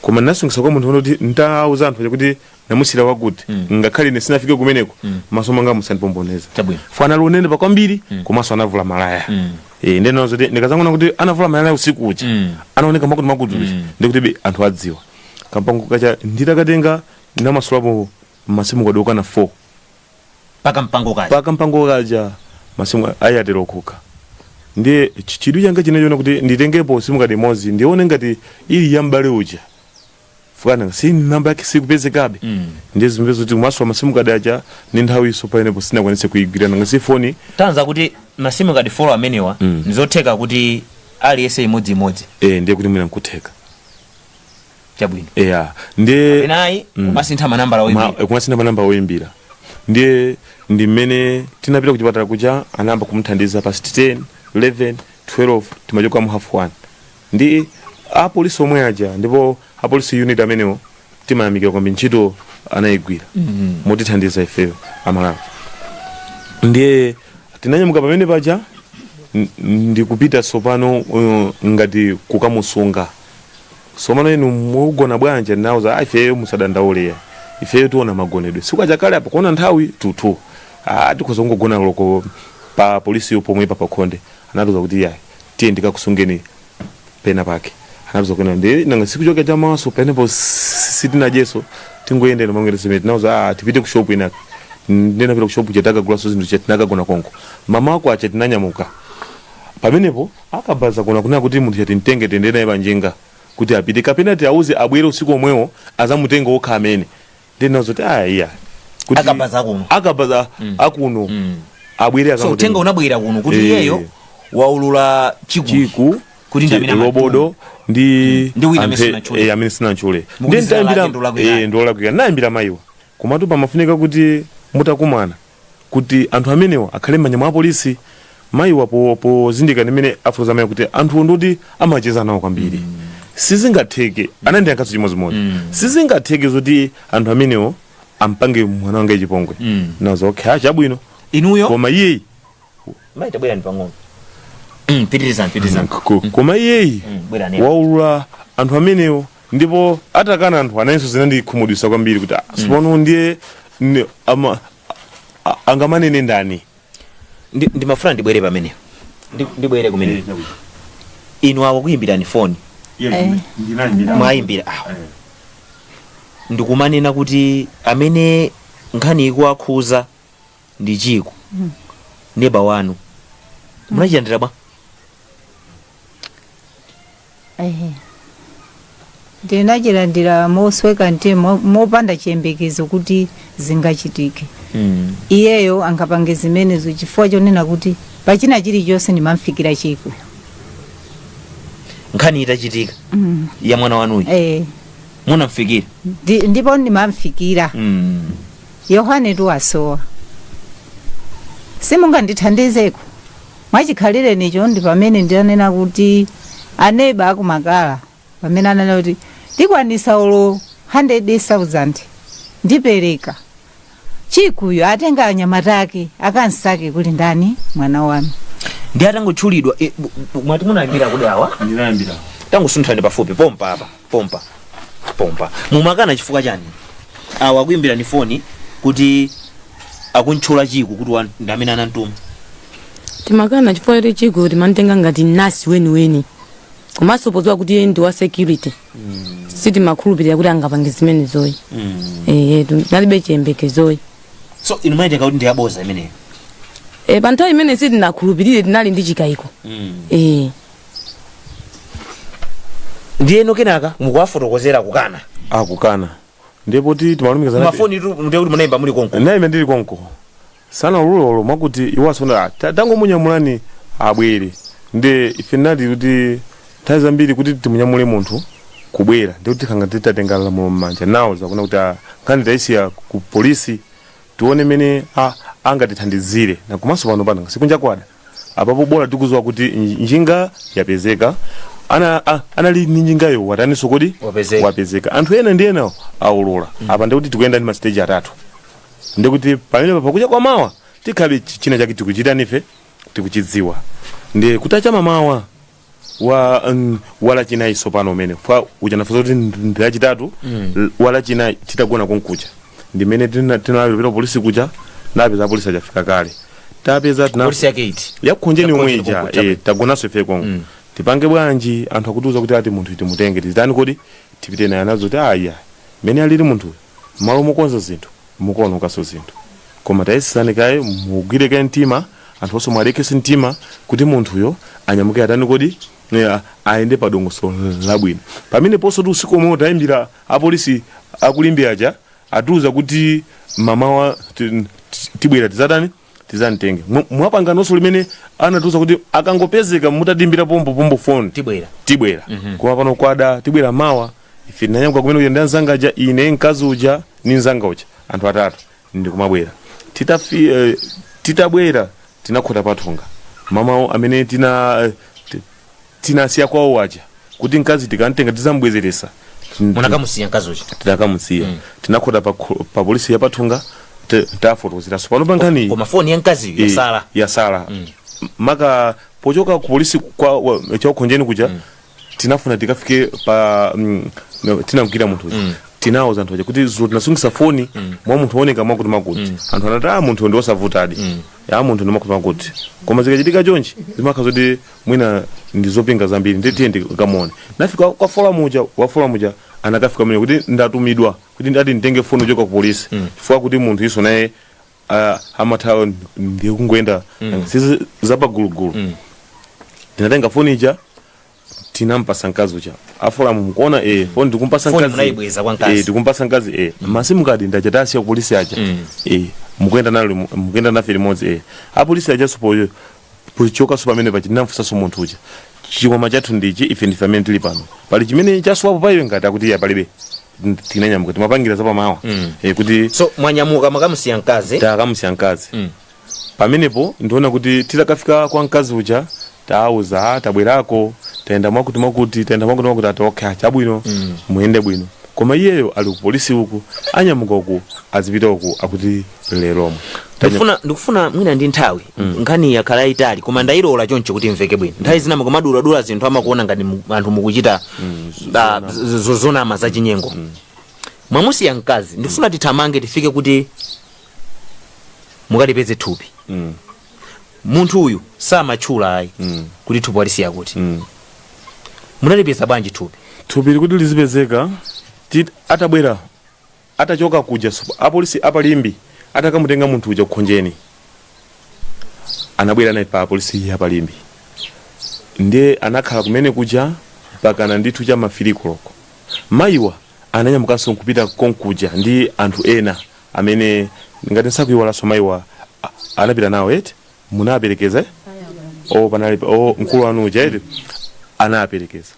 koma ndinasungisa kwa munthu kuti ntauza anthu aja kuti namusira wakuti, ngakhale ine sinafike kumeneko, maso manga musandipomboneza. Fana alionenepa kwambiri, komanso anavula malaya. Eh, ndeno zoti ndikazangona kuti anavula malaya usiku uja, anaoneka makuti makuti uja, ndikuti be anthu adziwa. Kampango kacha nditakatenga, namasulapo masimu kwadokana 4. Paka mpango kaja? Paka mpango kaja, masimu ayatero okhuka. Ndiye chidwi changa chinachona kuti nditengepo simu kadi imodzi, ndione ngati ili ya m'bale uja, fukana si namba yake sikupezekabe. Ndiye zimvezo kuti kumasula masimu kadi aja ndi nthawi iso paenepo sinakwanise kuyigwira, nanga si foni. Tanza kuti masimu kadi 4 amenewa, ndizotheka kuti aliyense imodzimodzi? Eh, ndiye kuti mwina nkutheka. Eya, ndiye Enayi kumasintha manambala oyimbira. Kumasintha manamba oyimbira. Ndiye ndi mmene tinapita kuchipatala kuja, anayamba kumuthandiza pa 10, 11, 12, timachoka mu half 1 ndi apolisi omwe aja. Ndipo apolisi unit amenewo timayamikira kwambiri, ntchito anayigwira motithandiza ifeyo Amalawi. Ndiye tinanyamuka pamene paja, ndikupita tsopano ngati kukamusunga. Somano inu mugona bwanji? Ndinawuza, ah, ifeyo musadandaule ya, ifeyo tiona magonedwe siku achakale apo kuona nthawi tutu, ah, tikhoza kungogona loko pa polisiyo pomwepa pakhonde. Anatiuza kuti yayi, tiye ndikakusungeni pena pake. Anatiuza kwena ndi nanga sikuchoka chamaso penepo sitinajeso, tingoyendera mangere zimene tinauza, ah, tipite ku shop inaka. Ndinapita ku shop chetakagulaso zinthu che tinakagona konko. Mama ako acha tinanyamuka pamenepo, akabaza kuna kunena kuti munthu chati mtenge tende naye panjinga kuti apite, kapena tiauze abwere usiku omwewo azamutenga okha amene. Ndinazo kuti ah, iya, kuti Akabaza kuno. Akabaza akuno abwere So akamutenga. uthenga unabwera kuno kuti iyeyo waulula Chiku, Chiku kuti ndi amene Lobodo ndi Ndi wina amene sinatchule. Amene sinatchule. Mukuti zina lake ndolakwika. Ndolakwika. Nayimbira mayiwa, komatu pamafunika kuti mutakumana kuti anthu amenewa akhale m'manja mwa apolisi. Mayiwa pozindika ndimene afuza amayi kuti anthu ndoti amacheza nawo kwambiri, sizingatheke. Anandiyankhanso chimodzimodzi, sizingatheke zoti anthu amenewo ampange mwana wanga chipongwe. Nazo okay, ah, chabwino. Inuyo Koma iyeyi mayi, tabwerani pang'ono. Pitirizani, pitirizani. Koma iyeyi Bwerani. waulula anthu amenewo, ndipo atakana anthu anayenso zinandikhumudwitsa kwambiri kuti ah, sipano ndiye angamanene ndani? Ndimafuna ndibwere pamene ndibwere kumene inu awo kuyimbirani foni. Mwayimbira awo ndikumanena kuti amene nkhani ikuwakhuza ndi Chiku, neba wanu, munachilandira bwa? Ehe. Ndinachilandira mosweka mtima, mopanda chiyembekezo kuti zingachitike, iyeyo angapange zimenezo, chifukwa chonena kuti pachina chilichonse ndimamfikira Chiku. Nkhani itachitika ya mwana wanuyu, munamfikira? Ndipo ndimamfikira. Yohane tuwasowa, simungandithandizeko? Mwachikhalire nicho ndi pamene ndianena kuti aneba akumakala, pamene ananena kuti tikwanisa olo 100,000 ndipereka, Chikuyo atenga anyamata ake akansake kuli ndani mwana wanu. Ndi atangotchulidwa, mwati munayimbira kudi awa? Ndinayambira. Tangosunthani pafupi pompa apa, pompa pompa. Mumakana chifukwa chani awa akuimbirani foni kuti akuntchula Chiku kuti ndi amene anamtuma? Timakana chifukwa choti Chiku timantenga ngati nasi weniweni, komanso podziwa kuti iye ndi wa security, sitimakhulupirira kuti angapange zimenezoyi. Nalibe chiyembekezoyi. So inu maitenga kuti ndiyaboza imeneyo? Pa nthawi imene sitinakhulupirire, tinali ndi chikayiko. Ndiyeno kenaka mukuwafotokozera, kukana. Akukana, ndipo ti timalumikizana. Mafoni tu, ndiye kuti munayimba muli konko? Naime ndili konko, sana ululolo mwakuti iwo asona tangomunyamulani abwere. Ndi ife nati kuti nthawi zambiri kuti timunyamule munthu kubwera, ndikuti khanga titatenga lamulo m'manja nawo, zakuna kuti nkhani tayisiya ku polisi, tione mene angatithandizire. Na komanso pano pano sikunja kwada, apapo bola tikuziwa kuti njinga yapezeka, anali ndi njingayo wataninso kodi? Wapezeka. Wapezeka. Anthu ena ndi ena aulula. Apa ndikuti tikuyenda ndi ma stage atatu, ndikuti pamene pakucha kwa mawa tikhabe china chake tikuchita nife tikuchidziwa. Ndi kutacha mamawa wa wala chinayi sopano umene fa uchanafuza kuti ndi lachitatu, wala chinayi titagona konkucha, ndimene tinalipira polisi kucha, napeza polisi achafika kale, tapeza Polisi yake iti? Yakukhonjeni yomwe Yakukhonjeni ija. konkucha. Tagonanso ife konko. Tipange bwanji? Anthu akutiuza kuti ati munthu timutenge, tizitani kodi? Tipite naye. Anazo kuti aya, mene alili munthu, malo mukonza zinthu, mukuononganso zinthu, koma tayesesani kaye, mugwire kaye mtima, anthu onse mwalekese mtima kuti munthuyo anyamuke, atani kodi, ayende pa dongosolo labwino. Pamene ponso ti usiku omwe tayimbira apolisi akulimbi aja, atiuza kuti mamawa tibwera, tizatani, tizamtenge. Mwapanganonso limene anatiuza kuti akangopezeka mutatimbira pombo pombo phone, Tibwera. Tibwera. Koma pano kwada, tibwera mawa. Ife tinanyamuka kumene kuja ndi anzanga aja, ine, mkazi uja ni mzanga uja, anthu atatu, ndikumabwera. Titabwera tinakhota pathunga mamawo amene tinasiya kwawo aja kuti mkazi tikamtenga tizambwezeresa. Munakamusiya mkazi uja? Tinakamusiya. Tinakhota pa polisi ya pathunga, tafotokozeraso pano pa nkhani. Koma foni ya mkaziyo yasala? Yasala. Maka pochoka ku polisi kwa chakukhonjeni kuja, tinafuna tikafike pa tinamgwira munthu uja. Tinawuza anthu aja kuti zulo tinasungisa foni mwa munthu wooneka mwakuti mwakuti. Anthu anati, "Ah, munthu ndi wosavutadi, ya munthu ndi mwakuti mwakuti." Koma zikachitika chonchi zimakhala zoti mwina ndi zopinga zambiri, ndi tiye ndikamuone. Nafika kwa fola muja, wafola muja anakafika mene kuti ndatumidwa kuti ndati nditenge foni kuchoka ku polisi, chifukwa kuti munthu iso naye amathawa ndiye kungoenda sizi zapagulugulu. Tinatenga foni ija, tinampasa mkazi uja. Afolamu mukuona, foni tikumpasa Foni mkazi. munayibweza kwa mkazi? Tikumpasa mkazi. Ma SIM card ndacha tasiya ku polisi aja. Mukuyenda nalo mukuyenda nafe limodzi. Apolisi aja sopo pochokaso pamene pachi tinamfunsanso munthu uja, "Chikwama chathu ndichi, ife ndife amene tili pano, pali chimene chaswapo pa iwe?" Ngati akuti iya, palibe. Tinanyamuka, timapangira zapamawa kuti So mwanyamuka, mwakamusiya mkazi? Takamusiya mkazi. Pamenepo ndiona kuti titakafika kwa mkazi uja, tauza, "Ah, tabwerako, tayenda mwakuti mwakuti, tayenda mwakuti mwakuti." Ati, "Okay, chabwino, muyende bwino." Koma iyeyo ali ku polisi uku, anyamuka uku, azipita uku, akuti leromo. Ndikufuna mwina ndi nthawi, nkhani yakhala yayitali, koma ndayilola choncho kuti imveke bwino. Nthawi zina mukumaduladula zinthu, amakuona ngati anthu mukuchita zonama zachinyengo. Mwamusiya mkazi, ndikufuna tithamange tifike kuti mukatipeze thupi. Munthu uyu samatchula ayi kuti thupi walisiya kuti. Munalipeza bwanji thupi? Thupi likuti lizipezeka atabwera, atachoka kuja apolisi apalimbi atakamutenga munthu uja kukhonjeni, anabwera naye pa apolisi apalimbi, ndiye anakhala kumene kuja pakana ndithu cha mafirikoloko. Mayiwa ananyamukanso nkupita konkuja ndi anthu ena amene ngati nsakuiwalanso mayiwa anapita nawo eti, munaperekeza, eh? O panali o mkulu wanu uja eti, anaperekeza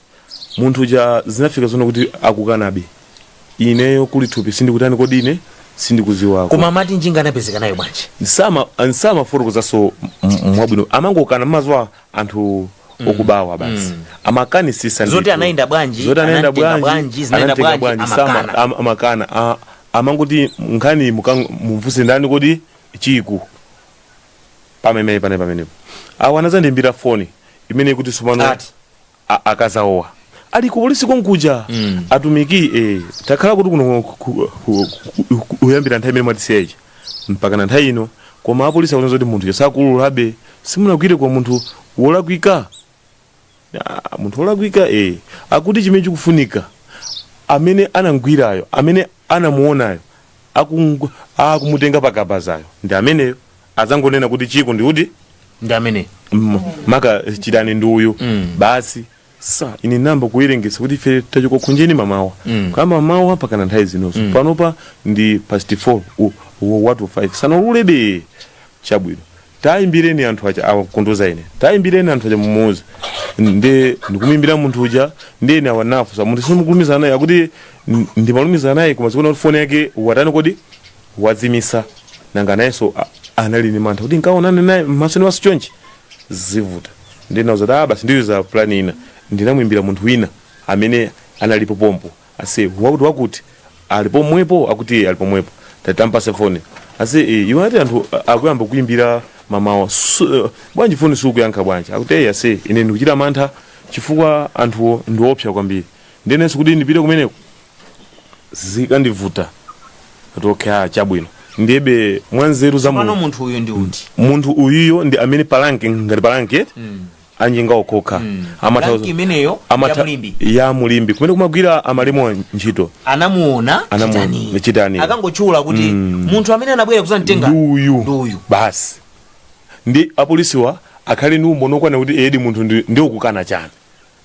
munthu uja. Zinafika zono kuti akukanabe, "Ineyo kuli thupi sindikutani kodi, ine sindikuziwako." Koma amati njinga anapezeka nayo bwanji? Nsama fotokozaso mwabwino, amangokana mmazwa anthu okubawa basi, amakanisisa Zoti ndithu. anayenda bwanji, Zoti anayenda anamtenga bwanji, bwanji, zinaenda anamtenga bwanji, sama- amakana. Amakana. Amangoti nkhani mumfunse ndani kodi, Chiku. Pamene pane pamenepo awo anazandimbira foni imene kuti sopano Ati? Akazaowa ali ku polisi konkuja. "Atumiki, takhala kuti kuno kuyambira nthawi imene mwatisiyaiji mpaka na nthawi ino, koma apolisi akuti munthu sakululabe. Simunagwire kwa munthu wolakwika? Ah, munthu wolakwika eh. Akuti chimene chikufunika, amene anamgwirayo, amene anamuonayo akumutenga pakabazayo, ndi ameneyo azangonena kuti Chiko ndi kuti Ndi amene maka Chitani ndi uyu. Basi, sa ine namba kuwerengesa kuti ife tachoka Khonjeni mamawa, kamba mamawa pakana nthawi zinozo, panopa ndi past 4, watu 5, sanalulebe. Chabwino, tayimbireni anthu aja awakondoza ine, tayimbireni anthu aja mumuuze. Ndi ndikumuyimbira munthu uja, ndi ine awanafusa munthu, simukulumiza naye? Akuti ndimalumiza naye, koma zikuona kuti foni yake watani kodi, wazimisa. Nanga nayenso anali ndi mantha kuti nkaonane naye maso ndi maso chonchi zivuta. Ndinauza kuti, ah, basi, ndiyuza plan ina. Ndinamuimbira munthu wina amene analipo pompo, ase wakuti wakuti alipo mwepo? Akuti iye alipo mwepo. Tatampase foni, ase iwe ati anthu akuyamba kuimbira mamawa, bwanji foni sikuyankha bwanji? Akuti eyi ase, ine ndikuchita mantha chifukwa anthuwo ndiopsa kwambiri, ndenenso kuti ndipite kumeneko zikandivuta. Ati okay, ah, chabwino. Ndiyebe mwanzeru za Pano munthu. Munthu uyu ndi uti? Munthu uyuyo ndi amene palanki, ngati palanki anjinga okokha. Ranki imeneyo ya Mulimbi. Ya Mulimbi, kumene kumagwira amalemu ntchito. Anamuona. Anamuona. Chitani. Chitani. Akangotchula kuti munthu amene anabwera kuzamtenga ndi uyu. Ndi uyu. Basi, ndi apolisiwa akhale ndi umboni okwana kuti edi munthu ndi ukukana chani,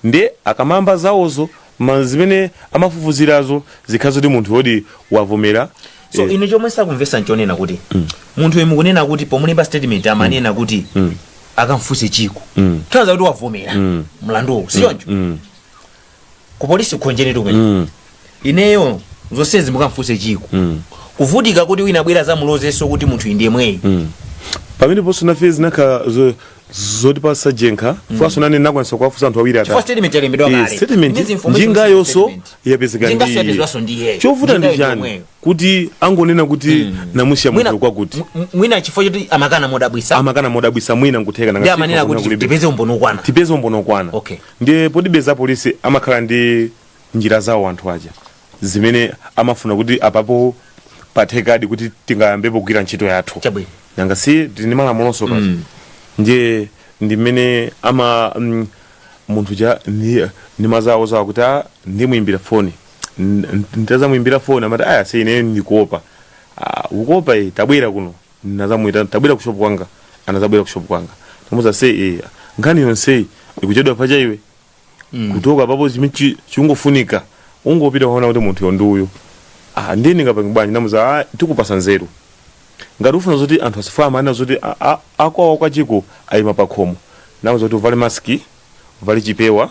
ndi akamamba zawozo ma zimene amafufuzirazo zikhala zoti munthu wodi wavomera. So ine chomwe sakumvesa nchonena kuti munthu uyu mukunena kuti pomulemba statement amanena kuti akamfunse Chiko, tanthauza kuti wavomera mlanduwu, sichoncho? Ku polisi Khonjeni kumene ineyo zonsezi mukamfunse Chiko, kuvutika kuti wina abwera zamulozenso kuti munthu ndiye mweyi. Pamene ponso nafe zinakhala zotipasa jenkha fuaso nane nakwanisa kuwafunsa anthu awiri Chifukwa atatu. statement yalembedwa kale. Statement Imene information njingayonso statement. yapezeka. Njingaso Ndi yapezedwanso ndi iyeyo. Chovuta ndi Njingayo ndi chani yomweyo. kuti angonena kuti namusiya munthu kwakuti? Mwina chifukwa choti amakana modabwisa. Amakana modabwisa, mwina nkutheka. Ndi amanena kuti tipeze umboni okwana. Tipeze umboni okwana. Ndiye potibeza polisi amakhala ndi njira zawo anthu aja zimene amafuna kuti apapo pathekadi kuti tingayambepo kugwira ntchito yathu. Nanga si tili ndi malamulonso paja? Ndiye ndi mmene ama munthu ja ndi mazawo zawo kuti a ndimuimbira foni. Nditazamuimbira foni amati, aya se ine ndikuopa. Ah, ukuopa? Eh, tabwera kuno. Nazamuita, tabwera ku shop kwanga. Anazabwera ku shop kwanga, tamuza se eh, nkhani yonseyi ikuchedwa pacha iwe kutoka papo, chimene chikungofunika ungopita kuona kuti munthu ndi uyu. Ah, ndiye ndingapange bwanji? Namuza, ah, tikupasa nzeru ngati ufuna zoti anthu asifuna amanena zoti akwawo kwachiko ayima pakhomo. Namuza kuti uvale maski, uvale chipewa,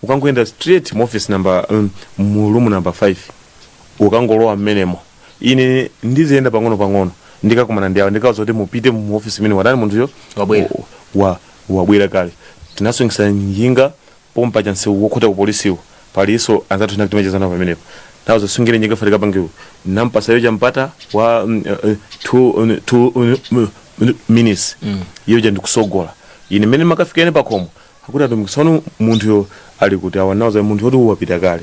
ukangoyenda straight mu office number mu room number 5, ukangolowa mmenemo, ine ndiziyenda pang'ono pang'ono, ndikakumana ndi awo, ndikauza kuti mupite mu office imene watani munthuyo. Wabwera. Wabwera kale. Tinasungisa njinga pompa cha msewu wokhota ku polisiwo, palinso anzathu nakutimachezana pamenepo. Nawo zasungire njinga fatika pangiwo, nampasa iyo champata wa 2 minutes iyo ja ndikusogola ine mmene makafika ine pakhomo. Akuti atumikisano munthuyo ali kuti? Awa nauza munthu woti wapita kale,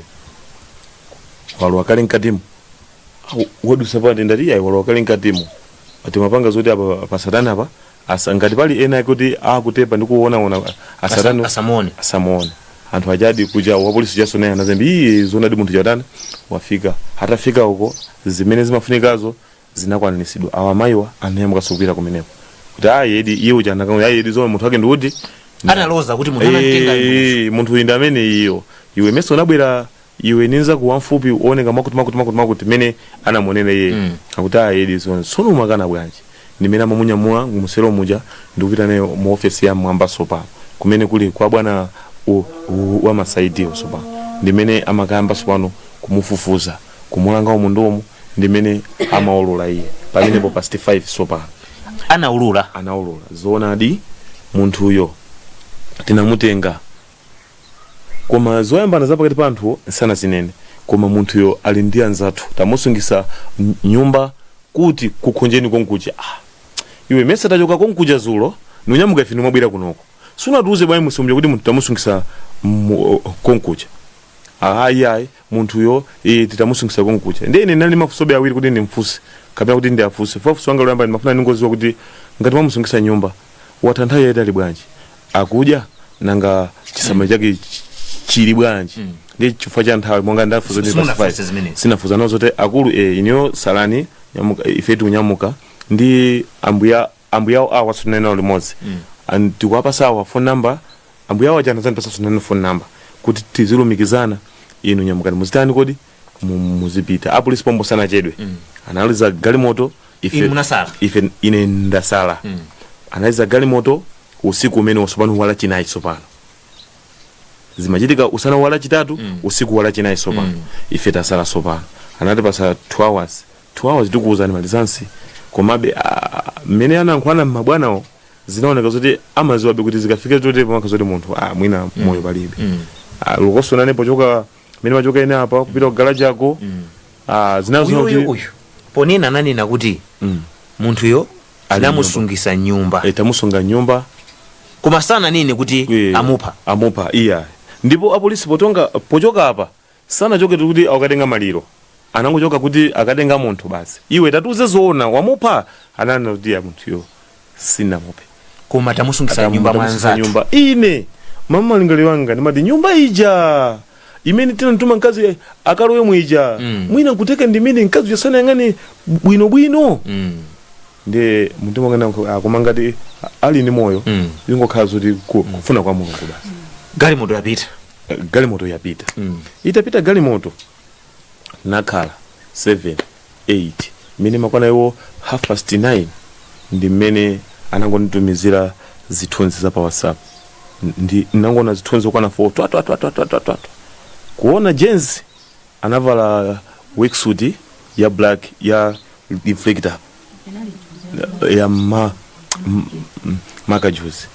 walowa kale mkatimo. Wadusa pati? Ndati ayi, walowa kale mkatimo. Timapanga zoti apa pa satani apa asa, ngati pali ena kuti akutepa ndi kuonaona asatani. Asamuone. Asamuone. Anthu ajadi kuja wa polisi jaso naye anazembe iye, zonadi munthu chatani, wafika. Atafika uko zimene zimafunikazo zinakwaniritsidwa. Awa amayiwa anayamba kupita kumeneko kuti ayi edi iye uja anakaona, ayi edi zomwe munthu wake ndi uti. Analoza kuti munthu anamtenga. Eh, munthu uyu ndi amene iyo iwe meso unabwera iwe ninza ku wamfupi uoneka makuti makuti makuti makuti mene anamuonera iye. Akuti ayi edi zona, tsono umakana bwanji? Ndimene amamunyamula muselo muja ndikupita naye mu ofesi ya mwamba sopano kumene kuli kwa bwana wa masaidiwo. Sopano ndimene amakayamba sopano kumufufuza, kumulanga umu ndi umu, ndimene amaulula iye pamenepo past 5 sopano. Anaulula. Anaulula zoonadi, munthuyo tinamutenga, koma zoyambana zapakati pa anthuwo nsanazinene, koma munthuyo ali ndi anzathu, tamusungisa nyumba kuti kukhonjeni konkuja. Ah, iwe mese tachoka konkuja zulo, nunyamuka ife nimwabwera kunoko, sunatiuze bwanji musumja kuti munthu tamusungisa konkuja? Ayi ayi, munthuyo titamusungisa konkuja. Ndiye ine nali mafunsobe awiri kuti ndimfunse kapena kuti ndiafunse. Funso wanga loyamba ndimafuna ndingoziwa kuti ngati mwamusungisa nyumba, Watha nthawi yayitali bwanji? Akudya? Nanga chisamaliro chake chili bwanji? Ndi chifukwa cha nthawi monga ndafuza kuti Simunafunse past 5. zimenezi. Sinafuza nazo zoti akulu iniyo salani nyamuka, ife tikunyamuka ndi ambuya ambuyawo awa sunena limodzi. Tikuwapasa awa phone number, ambuyawo aja anazandipasa sunena phone number kuti tizilumikizana. Inu nyamukani, muzitani kodi? Muzipita. Apolisi pombo sanachedwe, analiza galimoto. Ife Inu munasala? Ife, ine ndasala. Analiza galimoto usiku umene tsopano wala chinayi. Tsopano zimachitika usana wala chitatu, usiku wala chinayi. Tsopano ife tasala. Tsopano anatipasa 2 hours, 2 hours tikuwuzani malizansi. Komabe mmene anayankhulana mmabwanawo zinaoneka zoti amaziwabe kuti zikafike zoti pamakha zoti munthu mwina moyo palibe. Lukosonane pochoka mmene machoka ine apa kupita ku garaji ako, zinazo Uyu kuti uyu ponena ananena kuti munthuyo Ali tinamusungisa nyumba. Tamusunga nyumba. Koma sananene kuti amupha. Amupha iya. Ndipo apolisi potonga pochoka apa sanachoke kuti akatenga maliro, anangochoka kuti akatenga munthu basi. Iwe tatiuze zoona, wamupha? Ananena kuti ya, munthuyo sinamuphe. Koma tamusungisa nyumba Tamusunga mwanzathu. Nyumba. Ine mamalingaliro anga ndimati nyumba ija imene tinamtuma mkazi akalowe mwija, mwina nkuteka ndimene mkazi uja sanayang'ane bwinobwino. Ndiye mtima wanga akoma ngati ali ndi moyo, ingokhala zoti kufuna kwa Mulungu basi. Galimoto yapita. Galimoto yapita. Itapita galimoto nakhala 7 8, mmene makwana iwo half past 9 ndi mmene anangonditumizira zithunzi za pa WhatsApp. Ndi nangoona zithunzi okwana 4, twa twa twa twa twa twa twa, kuona jezi anavala worksuit ya black ya reflector ya makajuzi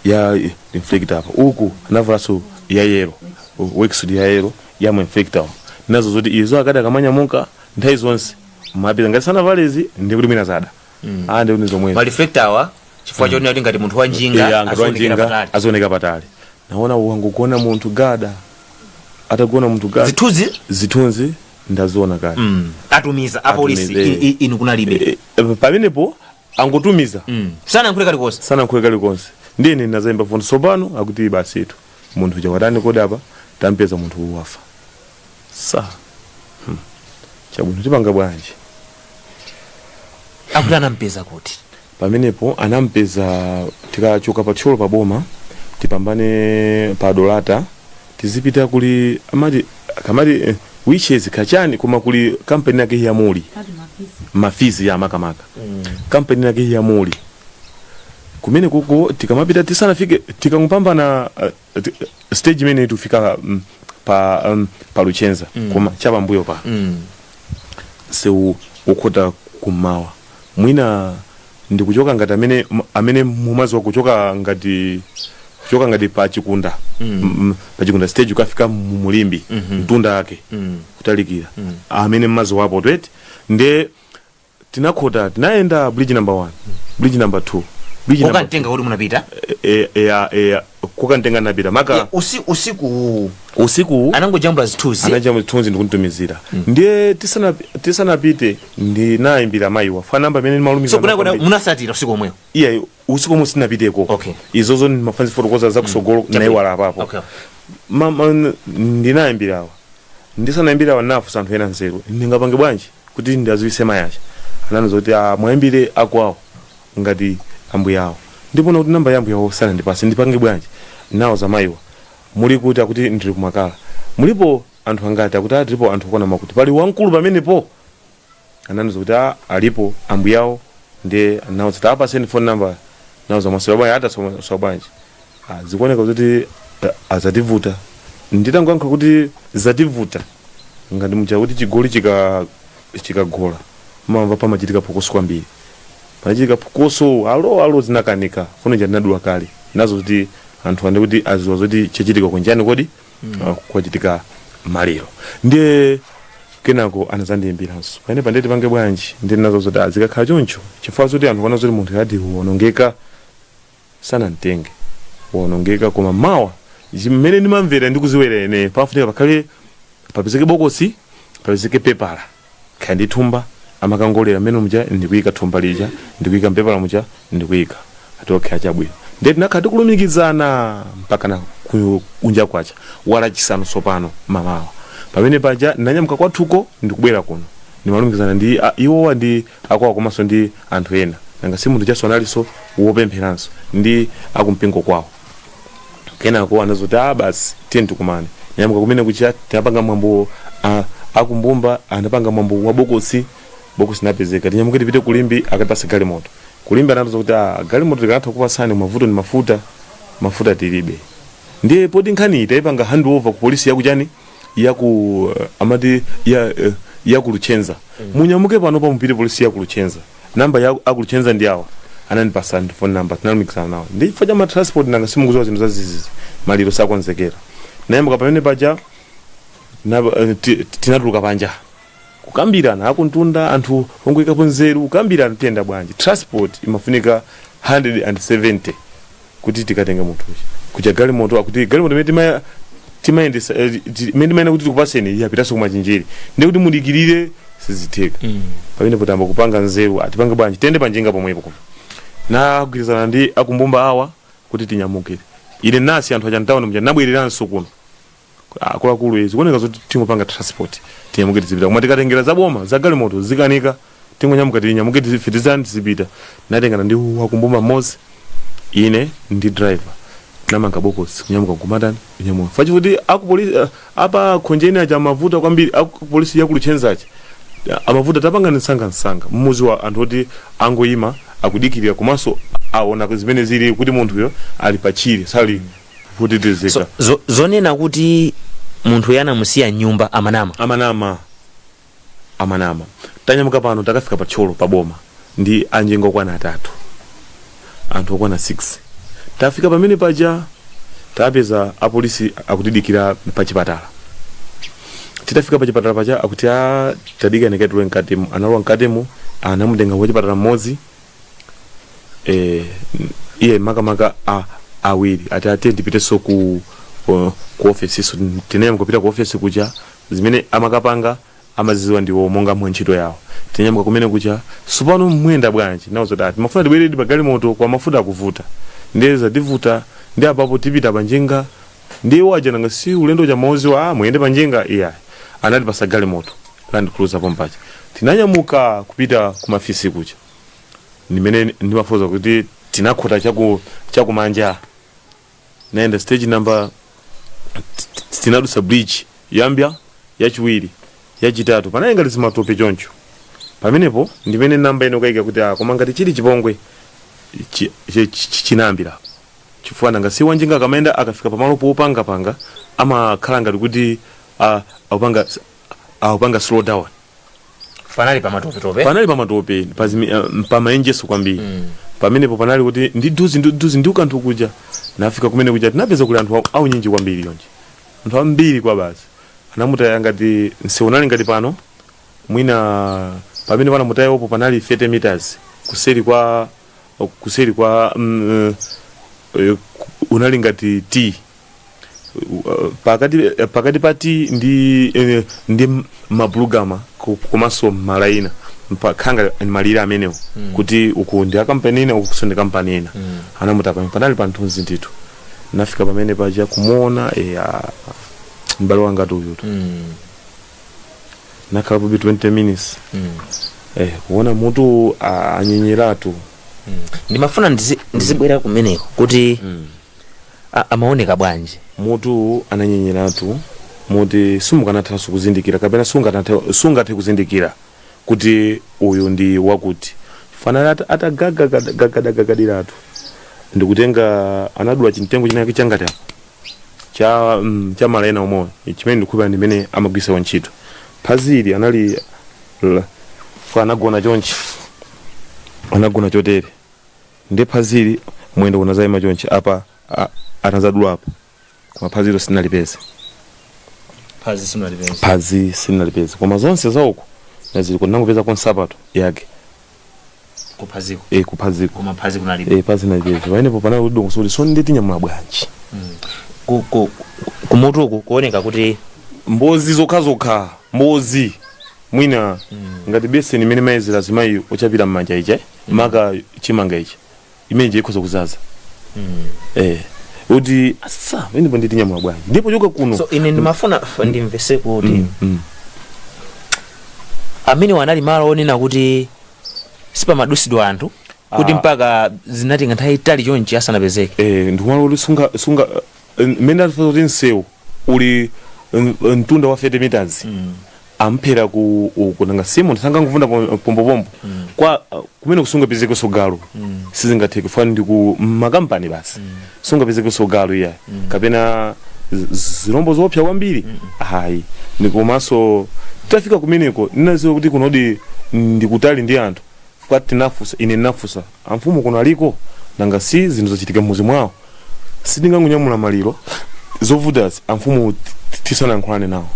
ya reflector apa, uku anavalanso ya yellow, worksuit ya yellow ya reflector nazo, zoti izo akati akamanyamuka nthawi zonse mapita ngati sanavalezi ndi kuti mwina zada ndi kuti zomwezo. Ma reflector awa chifukwa chonena kuti ngati munthu wa njinga Iya, ngati azionekera wanjinga patali. azioneka patali. Naona wangogona munthu gada, atagona munthu gada. Zithunzi. Zithunzi ndaziona kale. Atumiza apolisi. Atumiza, eh. Inu kunalibe. Pamenepo angotumiza. Sanayankhule kalikonse. Sanayankhule kalikonse. Ndiye ine ndazayimba foni tsopano akuti basitu munthu chawatani kodi apa, tampeza munthu wafa sa. Chabwino, tipanga bwanji? Akuti anampeza kuti? Pamenepo anampeza tikachoka pa Thyolo pa boma, tipambane pa Dolata, tizipita kuli amati kamati wishes kachani, koma kuli kampani yake ya muli mafizi ya makamaka, kampani yake ya muli kumene kuko. Tikamapita tisanafike, tikangopambana stage imene tufika pa Luchenza, koma chapambuyo pa sewu ukhota kummawa, mwina ndikuchoka ngati amene mumaziwa kuchoka ngati pa Chikunda, pa Chikunda stage ukafika mumulimbi, mtunda ake kutalikira amene mmaziwapo tweti. Ndiye tinakhota, tinayenda bridge number 1, bridge number 2, bridge number Kukantenga kuti munapita? Kukantenga napita maka. Yeah, usiku. Usiku. Anangojambula zithunzi. Anajambula zithunzi ndikunditumizira. Ndiye tisanapite ndinayimbira mayiwa fa namba imene ndimalumiza. So kuna munasatira usiku omwewo? Iya, usiku omwe sinapiteko. Izozo ndimafanzi fotokoza zakusogolo, nayiwala apapo. Ndinayimbirawa, ndisanayimbirawa nafusa anthu ena nzeru, ndingapange bwanji kuti ndaziwise mayacha? Ananiza kuti mwayimbire akwawo ngati ambuya awo. Ndipona kuti namba ya ambuya awo sanandipase, ndipange bwanji? Nawo zamayiwa, muli kuti? Akuti ndili kumakala. Mulipo anthu angati? Akuti tilipo anthu okwana makuti. Pali wamkulu pamenepo? Ananiza kuti alipo ambuyawo. Ndiye nawo zati apaseni phone number. Nawo zamwasira bwanji, ata bwanji, zikuoneka kuti azativuta. Nditangoyankha kuti zativuta, ngati muja kuti chigoli chikagola mamva pamachitika phokoso kwambiri, panachitika phokoso, alo alo, zinakanika. Foni ija ndinadula kale nazo kuti anthu ande kuti aziwa zoti chachitika kunjani kodi. Kwachitika maliro. Ndiye kenako anazandiyimbiranso pamene pandeti pange bwanji? Ndi nazo zoti azikakhala choncho chifukwa zoti anthu kuona zoti munthu ati wonongeka, sanamtenge, wonongeka. Koma mawa mmene ndimamvera ndikuziwera ine, pafunika pakhale papezeke bokosi, papezeke pepala, khaya ndi thumba amakangolera mmene muja, ndikuyika thumba lija, ndikuyika mpepala muja, ndikuyika Ati okay, achabwino. Ndiye tinakhala tikulumikizana mpaka na kunja kwacha wala chisanu. Sopano mamawa pamene paja ndinanyamuka kwathuko ndikubwera kuno, ndimalumikizana ndi iwowa ndi akwawo komanso ndi anthu ena. Nanga si munthu chaso analinso wopempheranso ndi akumpingo kwawo. Kenako anazoti, "Ah, basi, tiye tikumane." Nyamuka kumene kucha, tinapanga mwambo. Akumbumba anapanga mwambo wa bokosi. Bokosi napezeka. Tinyamuke tipite kulimbi, akatipasa galimoto. Kulimbi anatiuza kuti, "Ah, galimoto tikanatha kupasani, mavuto ni mafuta, mafuta tilibe." Ndiye poti nkhani tayipanga handover ku polisi yakuchani, yaku amati ya yaku Luchenza. Munyamuke pano pamupite polisi yaku Luchenza, namba ya aku Luchenza ndi awa. Anandipasa ndi phone number, tinalumikizana nawo. Ndi chifukwa cha ma transport, nanga simukuziwa zinthu zazizizi, maliro sakonzekera. Nayambuka pamene paja tinatuluka panja kukambirana akuntunda, anthu ongoyikapo nzeru, kukambirana tiyenda bwanji. Transport imafunika 170 kuti tikatenga munthu uja kuja. Galimoto akuti galimoto imene timayendesa, imene timayenda kuti tikupaseni, yapitanso kumachinjiri, ndi kuti mudikirire, sizitheka. Pamene potamba kupanga nzeru, atipange bwanji, tiyende panjinga pomwepo. Koma nagwirizana ndi akumbumba awa kuti tinyamuke. Ine nasi anthu aja mtawuni muja, nabwereranso kuno. Akuluakulu, izi zikuoneka zoti tingopanga transport, tinyamuke tizipita, koma tikatengera za boma za galimoto zikanika, tingonyamuka, tinyamuke tizipitizani, tizipita. Natengana ndi wakumbumba mmodzi, ine ndi driver, namanga bokosi, kunyamuka kumatani, kunyamuka fachi kuti akupolisi apa khonjeni aja amavuta kwambiri. Akupolisi yakuluchenzachi amavuta, tapanga msangamsanga mmuzi wa anthu oti angoyima akudikirira, komanso aona zimene zili kuti munthuyo ali pachire, sali kutetezeka. So, zonena kuti munthu yanamusiya nyumba, amanama? Amanama, amanama. Tanyamuka pano, takafika pa Thyolo pa boma ndi anjenga okwana atatu, anthu okwana 6. Tafika pamene paja, tapeza apolisi akutidikira pa chipatala. Titafika pa chipatala paja, akuti, "A, tadikani katuwe mkatimo." Analowa mkatimo, anamutenga kwa chipatala mmodzi, iye makamaka awiri ati atiye ndipitenso ku ofesi. So tinayamba kupita ku ofesi kuja, zimene amakapanga amaziziwa ndiwo monga mwa ntchito yawo. Tinyamuka kumene kuja. "Sopano mwenda bwanji?" Nawo zoti, "Ati mafuta, tibweredi pa galimoto kwa mafuta akuvuta, ndiye zativuta, ndi apapo tipita panjinga." Ndiye waja, nanga si ulendo cha maoziwa, "Ah, muyende panjinga." Iyayi, anatipasa galimoto Land Cruiser pompacha. Tinanyamuka kupita kumafisi kuja, ndimene ndimafuza kuti tinakhota chakumanja, naenda stage number, tinadusa bridge yambya, yachiwiri, yachitatu, panali ngati zimatope choncho. Pamenepo ndimene namba ino kayika kuti, ah, koma ngati chili chipongwe chinayambira chifukwa nanga si wanjinga akamayenda, akafika pamalo popangapanga amakhala ngati kuti, ah, akupanga slow down. Panali pamatopetope? Panali pamatope, pamaenjeso kwambiri. Pamenepo panali kuti ndi duzi ndi duzi ndi ukanthu kuja. Nafika kumene kuja, tinapeza kuli anthu aunyinji kwambiri yonje, anthu ambiri kwa basi. Anamutaya ngati msewu unali ngati pano, mwina pamene panamutayapo panali 30 meters kuseri kwa unali ngati T pakati pa T ndi mabulugama komanso malaina khanga malire amenewo, kuti uku ndi akampani ina, uku ndi kampani ina. Anamutapa panali panthunzi ndithu. Nafika pamene paja kumuona, m'bale wanga uyutu. Nakhala pabe 20 minutes, kuona mutu anyenyeratu. Ndimafuna ndizibwera kumeneko kuti amaoneka bwanji? Mutu ananyenyeratu muti simukanathanso kuzindikira, kapena sungathe kuzindikira kuti uyu ndi wakuti. Fanana atagagadagadagadiratu, ndikutenga anadula chimtengo chinake changati apa cha malaina omwe chimene ndikhupa ndimene amagwisa ntchito. Phazili anali kwa anagona chonchi, anagona chotere, ndi phazili mwendo unazayima chonchi apa, anazadula apa, koma phazilo sinalipeze. Phazi simunalipeza? Phazi sinalipeze, koma zonse zauko nazili kunangopeza nsapato yake. Kuphaziko? E, kuphaziko. Koma phazi kunalibe? E, phazi nalipeze. Pamenepo panali kudongoso kuti so nditi nyamula bwanji. Kumutuku kuoneka kuti Mbozi zokhazokha, mbozi mwina ngati beseni imene mayezera azimayi ochapira m'manja ija, maka chimanga ichi. Imene ikhoza kuzaza kuti asa pamenepo nditinyamula bwanji ndipo choka kuno. So ine ndimafuna ndimvese kuti amene anali malo onena kuti sipamadusidwa anthu, kuti mpaka zinatenga nthawi itali chonchi asanapezeke. Ndikumala kuti sunga sunga mmene atifuza kuti msewu uli mtunda wa 30 meters, amphera ku uku, nanga si munthu sanganguvunda pombopombo kwa kumene kusungapezekenso galu. Sizingatheke fani ndi ku makampani basi, sungapezekenso galu iya kapena zirombo zoopsa kwambiri, ayi. Ndikomanso titafika kumeneko ndinaziwa kuti kunodi ndikutali ndi anthu kwa tinafusa, ine ndinafusa amfumu kuno aliko, nanga si zinthu zachitika mmuzi mwawo, sitingangunyamula maliro zovutazi amfumu tisanayankhulane nawo.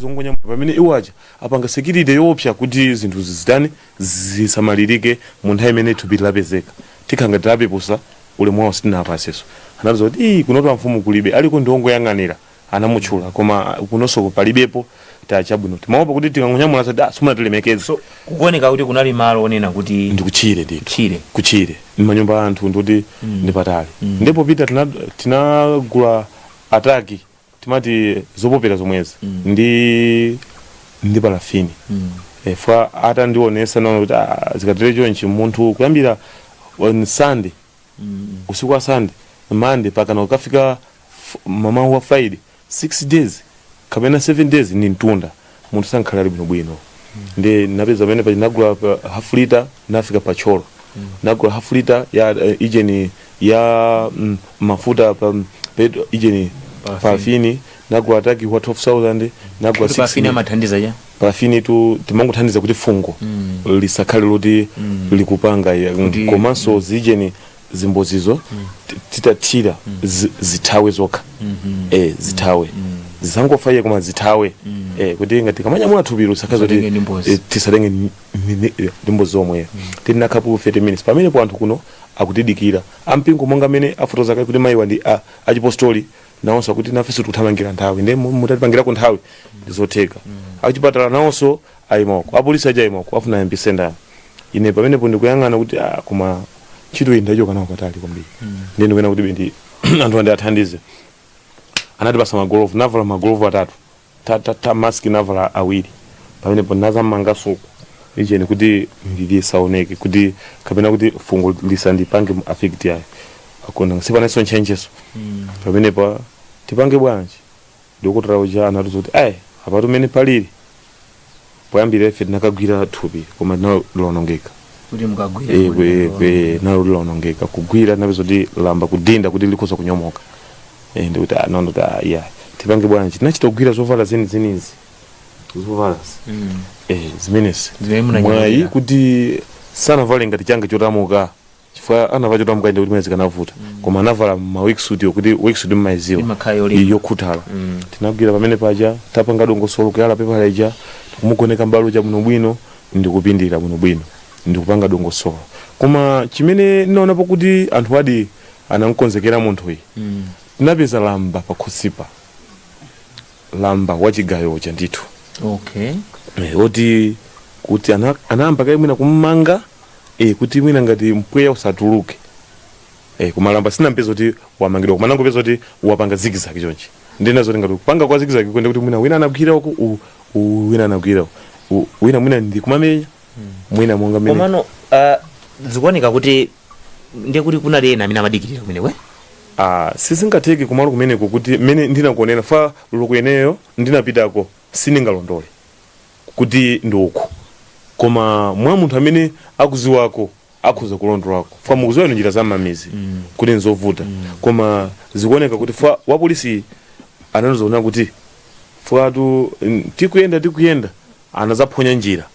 Zongonyamula pamene iwo aja apanga security yoopsa kuti zinthu zitani, zisamalirike mu nthawi imene thupi lapezeka, tikhanga tilapepusa ulemu wawo, sitinapaseso. Anatiza kuti ii, kunotu amfumu kulibe, aliko ndiongoyang'anira, anamutchula, koma kunonso palibepo. Tachabwino, timaopa kuti tikangonyamula sati ah, simunatilemekeze. So kukuoneka kuti kunali malo onena kuti ndikuchire ndithu. Tchire. Kuchire manyumba a anthu, ndikuti ndi patali. Ndipo pita tinagula ataki, timati zopopera zomwezi, ndi parafini. Fa atandionesa naona kuti ah, zikatere chonchi munthu kuyambira on Sunday, usiku wa Sunday, Monday, pakana ukafika mamawa wa Friday, 6 days kapena 7 days ni mtunda, munthu sankhala ali bwinobwino. Ndi napeza pamene pachi nagula half liter, nafika pa Thyolo, nagula half liter ya ijeni ya mafuta pa ijeni parafini, nagula ataki wa 12,000, nagula Kuti parafini 6 amathandiza cha? Parafini tu timangothandiza kuti fungo lisakhale loti likupanga ya, komanso zijeni zimbozizo titathira zithawe zokha, zithawe, zisangofa iye koma zithawe, kuti ngati kamanyamula thupilo lisakhaze Tisatenge kuti ndi mbozi. Tisatenge ndi mbozi zomweyo. Tinakhapo 30 minutes pamenepo, anthu kuno akutidikira, ampingo monga amene afotoza kale kuti mayiwa ndi achipostoli, nawonso akuti nafenso tikuthamangira nthawi, ndi mutatipangirako nthawi ndizotheka. Achipatala nawonso ayimako, apolisi aja ayimako, afuna ayambise ndani? Ine pamenepo ndikuyang'ana kuti ah, koma ntchito iyi ndachoka nawo patali kwambiri, ndiye ndikuyena kuti ndi anthu andi athandize. Anatipasa magolovu, navala magolovu atatu, ta, ta, ta mask navala awiri. Pamenepo nazamanga suku icheni kuti ndilisaoneke kuti kapena kuti fungo lisandipange affect yayo akona sipanenso ntchencheso. Pamenepo tipange bwanji? Dokotala uja anatiuza kuti ayi, apatu mmene palili poyambira ife tinakagwira thupi koma nalo lilonongeka. Kuti mukagwira? Nalo lilonongeka kugwira, napeza kuti lamba kudinda kuti likhoza kunyomoka. Ndikuti ah, nono kuti ah, yeah, tipange bwanji? Tinachita kugwira zovala zeni zenizi, zovalazi zimenezi. Zimene munanyamulira. Mwayi kuti sanavale ngati changa chotamuka, chifukwa anavala chotamuka ndi kuti mwezi kanavuta, koma anavala ma worksuit yo, kuti worksuit mmayiziwa. Imakhala yolimba. Yokhuthala. Tinagwira pamene paja, tapanga dongosolo kuyala pepa lija, kumugoneka m'balo cha bwinobwino, ndikupindira bwinobwino, ndikupanga dongosolo. Koma chimene ndinaonapo kuti anthu adi anamkonzekera munthuyi, tinapeza lamba pakhosipa, lamba wachigayocha ndithu. Oti kuti anayamba kaye mwina kummanga, kuti mwina ngati mpweya usatuluke. Koma lamba sinampeza kuti wamangidwa, koma nangopeza kuti wapanga zigzag chonchi. Ndina zoti ngati kupanga kwa zigzag kwende kuti mwina wina anagwira uku, wina anagwira uku, wina mwina ndi kumamenya mwina monga mmene. Komano zikuoneka kuti ndiye kuti kunali ena amene amadikirira kumeneko, eh? Ah, sizingatheke kumalo kumeneko kuti mmene ndinakuonera fa loko ineyo ndinapitako sindingalondole kuti ndi uku, koma mwa munthu amene akuziwako akhoza kulondolako, fa mukuziwa ino njira za mmamizi kuti nzovuta. Koma zikuoneka kuti fa wapolisi ananozoona kuti fatu tikuyenda tikuyenda anazaphonya njira.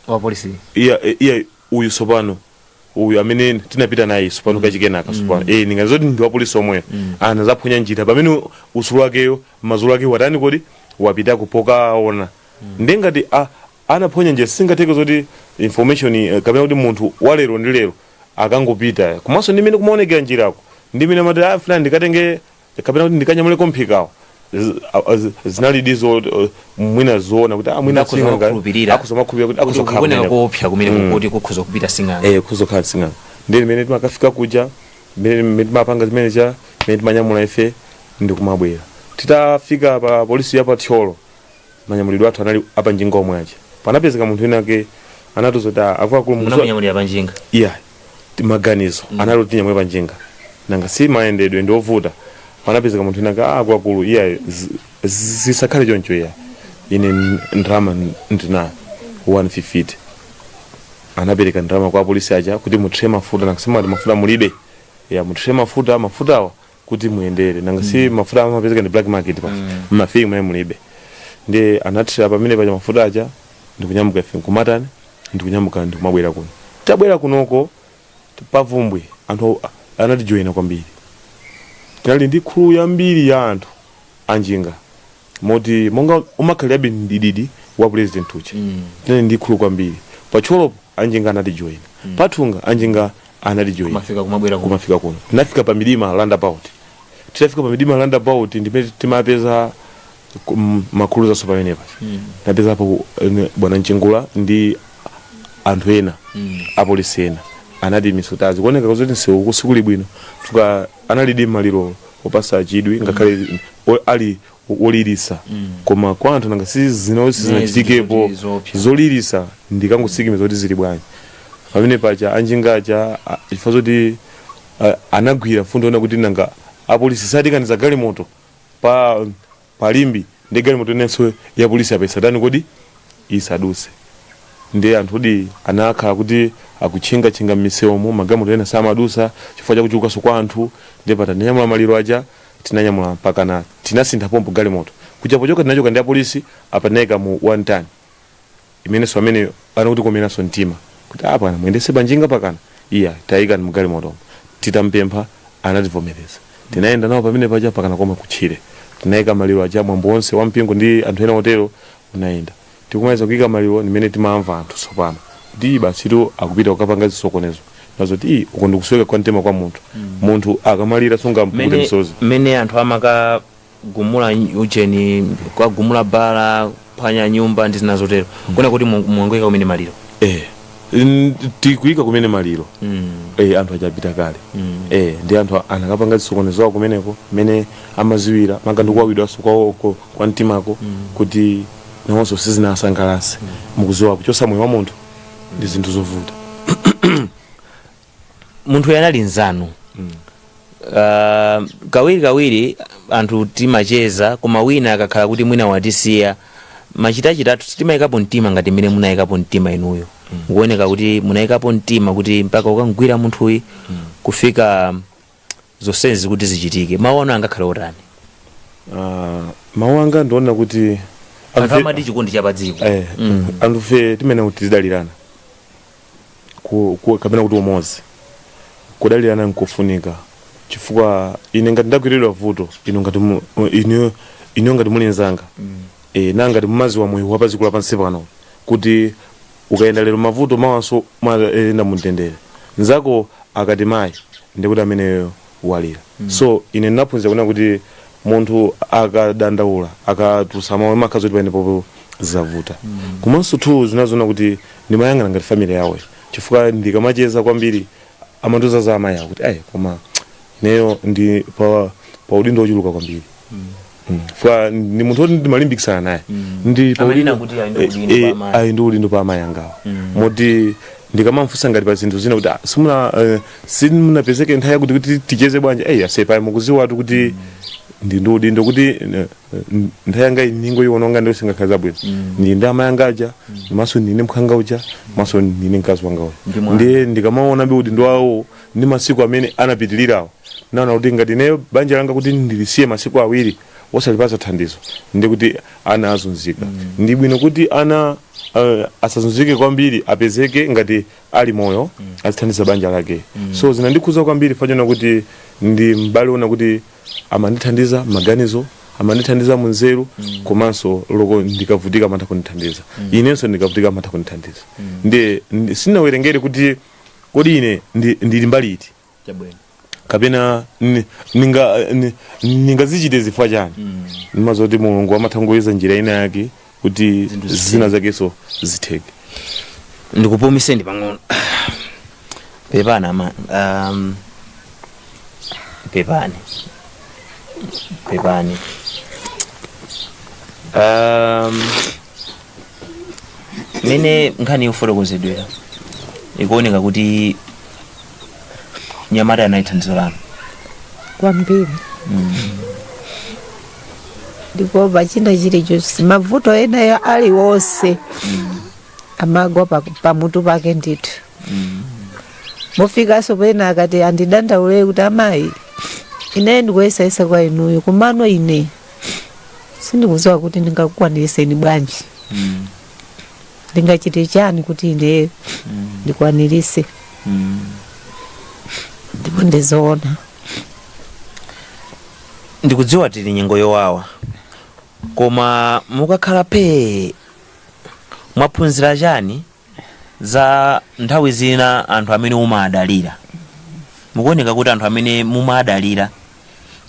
Wa polisi? Iya, iya, uyu sopano, uyu amene tinapita naye sopano kachikenaka sopano, ndingazoti ndi wapolisi omweyo, anazaphonya njira pamene usulu wakeyo mazulu ake watani kodi wapitako pokaona. Ndengati anaphonya njira, singatheke zoti information kapena kuti munthu walero ndi lero akangopita. Komanso ndimene kumaonekera njirako, ndimene amati ah, fulani ndikatenge kapena kuti ndikanyamuleko mphikawo. Zinalidi mwina zoona kuti mwina Akhoza sing'anga kukhulupirira. akhoza kumakhulupirira kuti akhoza kukhala kuoneka kumeneko. koopsa kumene kuti kukhoza kupita sing'anga. Kuzokhala sing'anga. Ndiye mmene timakafika kuja, mmene timapanga zimene cha mmene timanyamula ife ndikumabwera, titafika pa polisi ya pa Thyolo, manyamulidwe athu anali apanjinga omwe aja. Panapezeka munthu winake anatiuza kuti, "Ah, akuluakulu, Munamunyamulira panjinga?" Iya, maganizo anali kuti tinyamule panjinga, nanga si mayendedwe ndi ovuta. Panapezeka munthu winake, "Ah, akuluakulu, iya, zisakhale choncho, iya, ine ndalama ndinayo 150." Anapereka ndalama kwa apolisi aja kuti muthire mafuta, nanga simati mafuta mulibe ya, muthire mafuta, mafutawa kuti muyendere, nanga si mafuta amapezeka ndi black market pasi, mmafiki mene mulibe. Ndiye anathira pamene paja mafuta aja, ndikunyamuka ife nkumatani, ndikunyamuka ndikumabwera kuno. Tabwera kunoko pavumbwe, anthu anatijoyina kwambiri. Tinali ndi crew yambiri ya anthu anjinga, moti monga umakhalirabe mdididi wa president uja. Tinali ndi crew kwambiri. Pathyolopo anjinga anatijoyina, pathunga anjinga anatijoyina. Kumafika kumabwera kuno. Kumafika kuno, tinafika pa Midima roundabout. Titafika pa Midima roundabout, ndimene timapeza makhulu zaso pamenepa. Napezapo bwana Mchingula ndi anthu ena, apolisi ena. Anati misutazi kuoneka kuti msewu kusikuli bwino, fuka analidi maliro opasa chidwi, ngakhale ali wolirisa, koma kwa anthu nanga si zino sizinachitikepo. Zinthu zoopsa. Zolirisa ndikangosikimiza kuti zili bwanji pamene pacha anjingacha, chifukwa zoti anagwira mfundo ona kuti nanga apolisi satikaniza galimoto pa palimbi, ndi galimoto inenso ya polisi apa isatani kodi, isaduse. Ndi anthu kuti anakhala kuti akutchingatchinga m'misewumo, magalimoto ena samadusa chifukwa chakuchulukanso kwa anthu. Ndi patananyamula maliro aja, tinanyamula mpakana tinasintha pompo galimoto kuja. Pochoka tinachoka ndi apolisi, apa tinayika mu one ton imenenso amene anakuti komeranso mtima kuti apa muyendese panjinga pakana, iya, tayika mu galimoto. Titampempha anativomereza, tinayenda nawo pamene paja pakana koma kutchire. Tinayika maliro aja, mwambo wonse wa mpingo ndi anthu ena otero unayenda. Tikumaliza kuyika maliro, nimene timamva anthu tsopano kuti basitu akupita kukapanga zisokonezo nazo ti uko ndikusweka kwa mtima kwa munthu. Munthu akamalira sungampukute msozi. Mmene anthu amakagumula ujeni, kukagumula bala, phwanya nyumba ndi zina zotero, kuona kuti mwangoyika kumene maliro. Tikuyika kumene maliro, anthu achapita kale. Ndi anthu anakapanga zisokonezo awo kumeneko mmene amaziwira manga ndikuwawidwanso kwa, kwa mtimako kuti nawonso sizinasangalase. Mukuziwa kuchosa moyo wa munthu ndi zinthu zovuta. Munthu uyu anali nzanu. Kawiri kawiri anthu timacheza, koma wina akakhala kuti mwina watisiya, machitachitatu sitimayikapo mtima ngati mmene munayikapo mtima inuyo. Mukuoneka kuti munayikapo mtima kuti mpaka ukangwira munthuyi, kufika zonsezi kuti zichitike. Mawu anu angakhale otani? Mawu anga ndiona kuti anthu amati chikondi chapadziko. Anthufe timene kuti tizidalirana kapena kuti umodzi, kudalirana nkofunika, chifukwa ine ngati ndagwiridwa vuto, inu ngati inu ngati muli nzanga, na ngati mumaziwa moyo wapadziko lapansi pano kuti ukayenda lero mavuto, mawanso mayenda mumtendere, nzako akati mayi, ndikuti ameneyo walira. So ine ndinaphunzira kunena kuti munthu akadandaula, akatulutsa mawu, amakhaza kuti pamenepopo zavuta. Komanso tu zinazona kuti ndimayang'ana ngati family yawo, chifukwa ndikamacheza kwambiri amandiuza za amayi awo kuti ayi, koma ineyo ndi pa udindo ochuluka kwambiri. Fwa ndi munthu woti ndimalimbikisana naye ndi pa Amanena udindo kuti ali ndi udindo pa amayi. Ali ndi udindo pa amayi angawo, moti ndikamamfunsa ngati pa zinthu zina kuti, "Ah, simuna simunapezeke nthawi yakuti kuti ticheze bwanji?" Eyi, asepa mukuziwatu kuti ndi udindo kuti nthawi yanga ningo iwononga ndiyo singakhala zabwino. Ndi ndi amayi anga aja, maso ndine mkhanga uja, maso ndine mkazi wanga uja. Ndi mwana. Ndiye ndikamaona be udindo wawo ndi masiku amene anapitilirawo, naona kuti ngati ineyo banja langa kuti ndilisiye masiku 2 osalipasa thandizo, ndi kuti ana azunzika. Ndi bwino kuti ana asazunzike kwambiri, apezeke ngati ali moyo, azithandiza banja lake. So zinandikhuza kwambiri fanyona kuti ndi mbale ona kuti amandithandiza maganizo, amandithandiza munzeru, komanso loko ndikavutika amatha kundithandiza, inenso ndikavutika amatha kundithandiza. Ndiye sinawerengere kuti kodi ine ndili mbali iti. Chabwino. Kapena ningazichite zifukwa chani? Ndimadziwa kuti Mulungu amatha kungoyeza njira ina yake kuti Zinthu zitheke. zina zakenso zitheke. Ndikupumiseni pang'ono, pepani ama, pepani, pepani. Mene nkhani yofotokozedwera ikuoneka kuti nyamata anali thandizo lanu kwambiri, ndipo pachina chilichonse, mavuto ena aliwonse amagwa pamutu pake ndithu. Mofikanso pena akati andidandaule kuti, "Amayi, ine ndikuyesayesa kwa inuyo, kumano ine sindikudziwa kuti ndingakukwaniriseni bwanji, ndingachite chani kuti ine ndikwanirise." Ndipo ndizoona. Ndikudziwa tili nyengo yowawa, koma mukakhala pee, mwaphunzira chani za nthawi zina anthu amene mumadalira? Mukuoneka kuti anthu amene mumadalira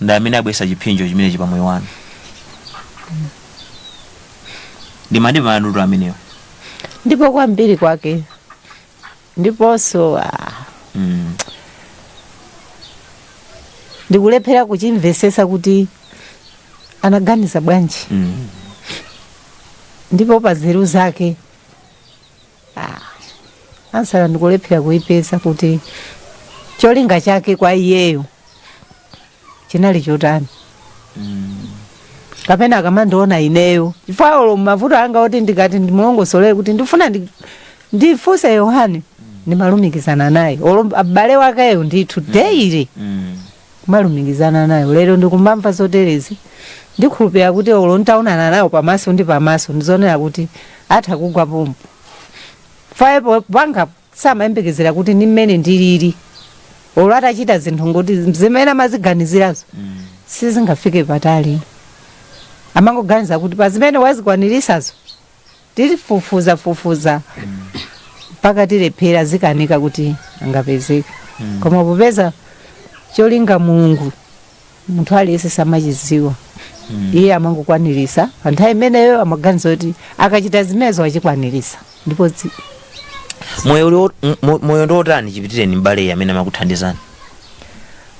ndi amene abwesa chipsinjo chimenechi pa moyo wanu. Ndimati maduto amenewo. Ndipo kwambiri kwake, ndiponso ndikulephera kuchimvesesa kuti anaganiza bwanji. Ndipo pa nzeru zake, ansala ndikulephera kuipeza kuti cholinga chake kwa iyeyo chinali chotani. Kapena akamandiona ineyo, chifukwa olo mavuto anga oti ndikati ndimulongosolere kuti ndifuna ndifunse Yohane, ndimalumikizana naye, olo abale wakeyo ndithu daily kumalumikizana nayo. Lero ndikumamva zoterezi, ndikhulupirira kuti olo ntaonana nayo pamaso ndi pamaso, ndizonera kuti atha kugwa pompo fayepo pangapo. Samayembekezera kuti ndi mmene ndilili, olo atachita zinthu ngoti zimene amaziganizirazo sizingafike patali. Amangoganiza kuti pa zimene wazikwanirisazo tilifufuza fufuza mpaka tilephera, zikanika kuti angapezeke. Koma popeza cholinga Mulungu munthu aliyense samachidziwa, iye amangokwanirisa pa nthawi imeneyo. Amaganiza kuti akachita zimenezo achikwanirisa, ndipo Moyo moyo ndi otani chipitireni mbale amene amakuthandizani?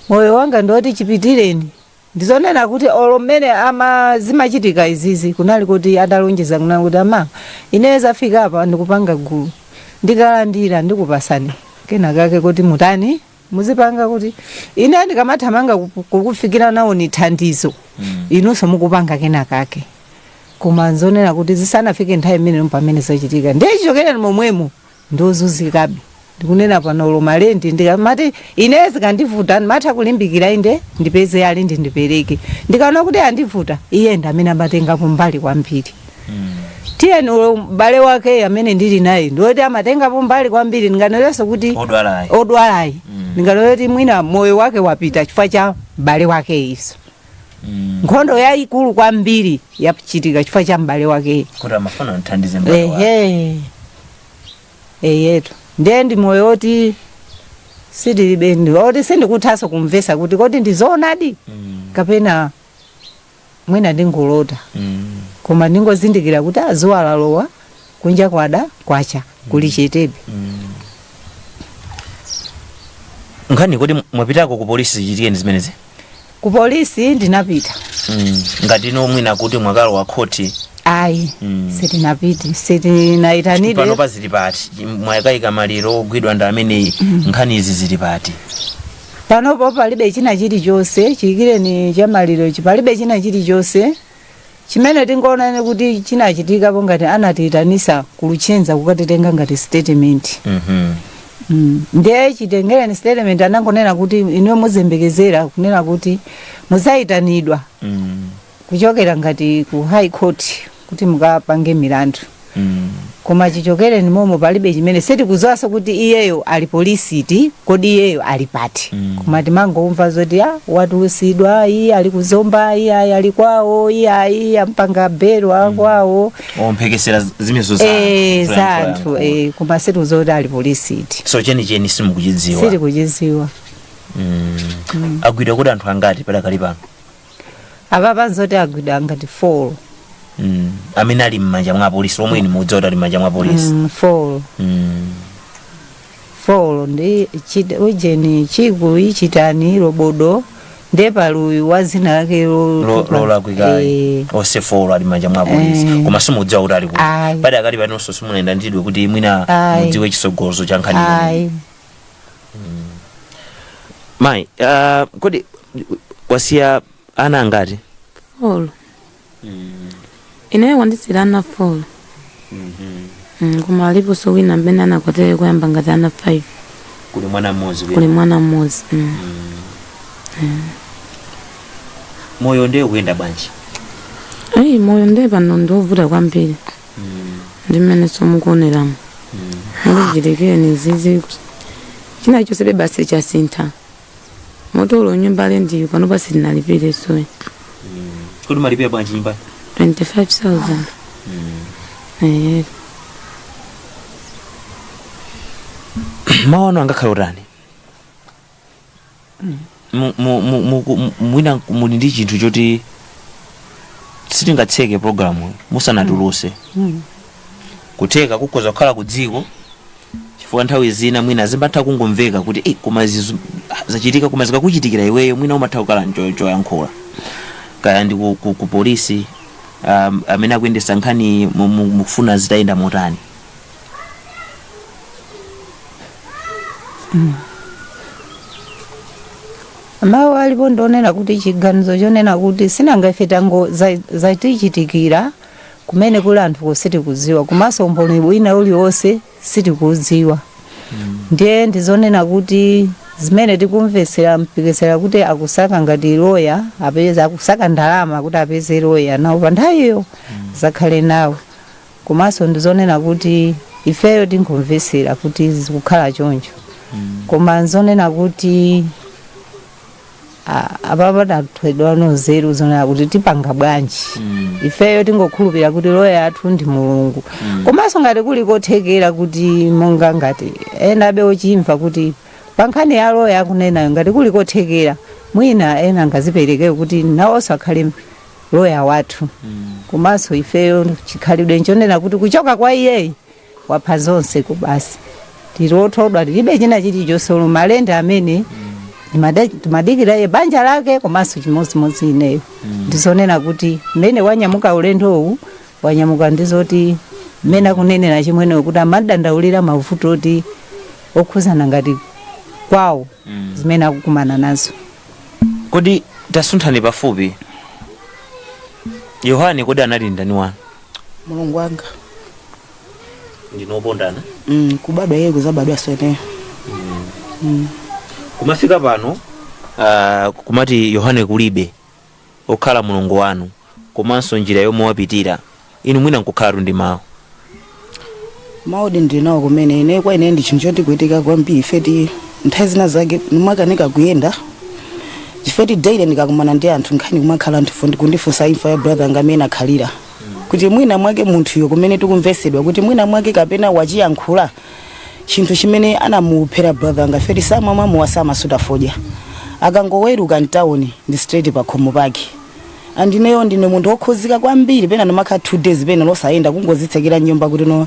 Moyo wanga ndoti chipitireni, ndizonena kuti olo mmene ama zimachitika izizi, kunali kuti adalonjeza kunali kuti, "Ama, ine zafika apa, ndikupanga gulu, ndikalandira ndikupasani kenakake kuti mutani, muzipanga, kuti ine ndikamathamanga kukufikira nawo ni thandizo, inunso mukupanga kenakake." Koma nzonena kuti zisanafike nthawi imeneyo pamene zachitika, ndiye chichokereni momwemo ndozunzikabe. Ndikunena pano, olo malendi ndikamati ine zikandivuta, ndimatha kulimbikira inde ndipeze alindi ndipereke. Ndikaona kuti andivuta, iye ndi amene amatengapo mbali kwambiri. Tiyeni, ulo m'bale wake amene ndili naye ndiwoti amatengapo mbali kwambiri. Ndinganolenso kuti Odwalayi. Odwalayi, ndinganole kuti mwina moyo wake wapita chifukwa cha m'bale wake. Iso nkhondo yayikulu kwambiri yachitika chifukwa cha m'bale wake. Kuti amafuna mthandize m'bale wake. Ehe, eyetu, ndiye ndi moyo oti sitilibe, ndi oti sindikuthanso kumvesa kuti kodi ndizoonadi kapena mwina ndingolota. Koma ndingozindikira kuti azuwa lalowa, kunja kwada, kwacha, kuli chetebe. Nkhani kodi mwapitako ku polisi zichitikeni zimenezi? Ku polisi ndinapita. Ngati ino mwina kuti mwakalowa khoti? Ayi. Sitinapite, sitinayitanidwe. Pano pa zili pati? Mwakayika maliro, ogwidwa ndi amene, nkhani izi zili pati? Panopo palibe china chilichonse chiyikireni cha malirochi, palibe china chilichonse chimene tingoonane kuti chinachitikapo, ngati anatiyitanisa ku Luchenza kukatitenga ngati statement. Ndiye chitengereni statement, anangonena kuti inuyo muzembekezera, kunena kuti muzayitanidwa kuchokera ngati ku High Court kuti mukapange milandu. Koma chichokereni momo palibe chimene sitikudziwanso kuti iyeyo ali polisiti, kodi iyeyo ali pati. Koma timangomva zoti a watulusidwa, iye ali kuzomba, iye ayi ali kwawo, iye ayi ampanga belo akwawo. Omphekesera zimenezo za Eh, anthu, za anthu. yankhula. Koma sitikudziwa kuti ali polisiti. So chenicheni simukuchidziwa. Sitikuchidziwa. Agwidwa kuti anthu angati padakali pano? Apa panzoti agwidwa ngati 4. Amene ali m'manja mwa polisi, omwe inu mukudziwa kuti ali m'manja mwa polisi? 4. 4 ndi ujeni chiku ichitani lobodo, ndiye pali uyu wa zina lake Lolakwikayi. Onse 4 ali m'manja mwa polisi? Eh. Koma simukudziwa kuti ali kuti? Ayi. Padakali panonso simunayenda kuti mwina Ayi. mudziwe chisogozo cha nkhani imeneyi? Ayi. Mayi, kodi wasiya ana angati? 4. Ineyo wandisira ana 4. Koma aliponso wina amene anakwatira kuyamba ngati ana 5. Kuli mwana mmodzi? Kuli mwana mmodzi. Moyo ndiye kuyenda bwanji? Ayi, moyo ndiye pano ndiovuta kwambiri, ndi mmene somukuoneramo mulichitikeni zizi china chonse basi chasintha. Motolo nyumba lendi pano pasi tinalipire soyi. Kodi malipira bwanji nyumba? 25,000. Eh. Mawu anu angakhale utani? Mwina muli ndi chinthu choti sitingatseke programu musanatuluse. Kutheka kukhoza kukhala ku dziko, chifukwa nthawi zina mwina zimatha kungomveka kuti eh, koma zizu zachitika, koma zikakuchitikira iweyo mwina umatha kukhala choyankhula kaya ndi ku polisi, amene akuyendesa nkhani, mukufuna zitayenda motani? Mawu alipo ndionena kuti chiganizo chonena kuti sinanga ife tango zatichitikira kumene kuli anthu sitikudziwa, komanso umboni wina uliwonse sitikudziwa. Ndiye ndizonena kuti zimene tikumvesera mpikisera kuti akusaka ngati loya apeze, akusaka ndalama kuti apeze loya nawo pa nthawiyo zakhale nawo. Komanso ndizonena kuti ifeyo tingomvesera kuti zikukhala choncho, koma nzonena kuti apapa tathedwa nzeru zonena kuti tipanga bwanji. Ifeyo tingokhulupirira kuti loya athu ndi Mulungu. Komanso ngati kuli kothekera kuti monga ngati ena abe ochimva kuti pa nkhani ya loya akunenayo, ngati kuli kothekera mwina ena angazipereke kuti nawonso akhale loya wathu. Komanso ifeyo chikhalidwe nchonena kuti kuchoka kwa iyeyi wapha zonse kubasi, tili othodwa, tilibe china chilichonse, olo malenda amene timadikira iye banja lake. Komanso chimodzimodzi ineyo ndizonena kuti mmene wanyamuka ulendowu, wanyamuka ndizoti mmene akunenera chimweneyo kuti amadandaulira mavuto oti okhuzana ngati kwawo zimene akukumana nazo. Kodi tasunthani pafupi, Yohane kodi anali ndani wanu? Mulungu wanga. Ndinopondana. Kubadwa iye kuzabadwa soneyo. Kumafika pano, kumati Yohane kulibe okhala mulungu wanu, komanso njira yomwe wapitira, inu mwina nkukhalatu ndi mawu? Mawu ndinawo kumene. Ine kwa ine ndi chinthu chotikuitika kwambiri. Ifeti nthawi zina zake nimakanika kuyenda chifeti daily ndikakumana ndi anthu, nkhani kumakhala anthu kundifunsa imfa ya brother anga amene akhalira kuti mwina mwake munthuyo kumene tikumvesedwa kuti mwina mwake kapena wachiyankhula chinthu chimene anamuphera brother anga. Feti samamwa, samasuta fodya, akangoweruka mtawuni ndi straight pa khomo pake. Andineyo ndine munthu wokhuzika kwambiri. Pena ndimakhala 2 days pena losayenda, kungozitsekera nyumba kuti no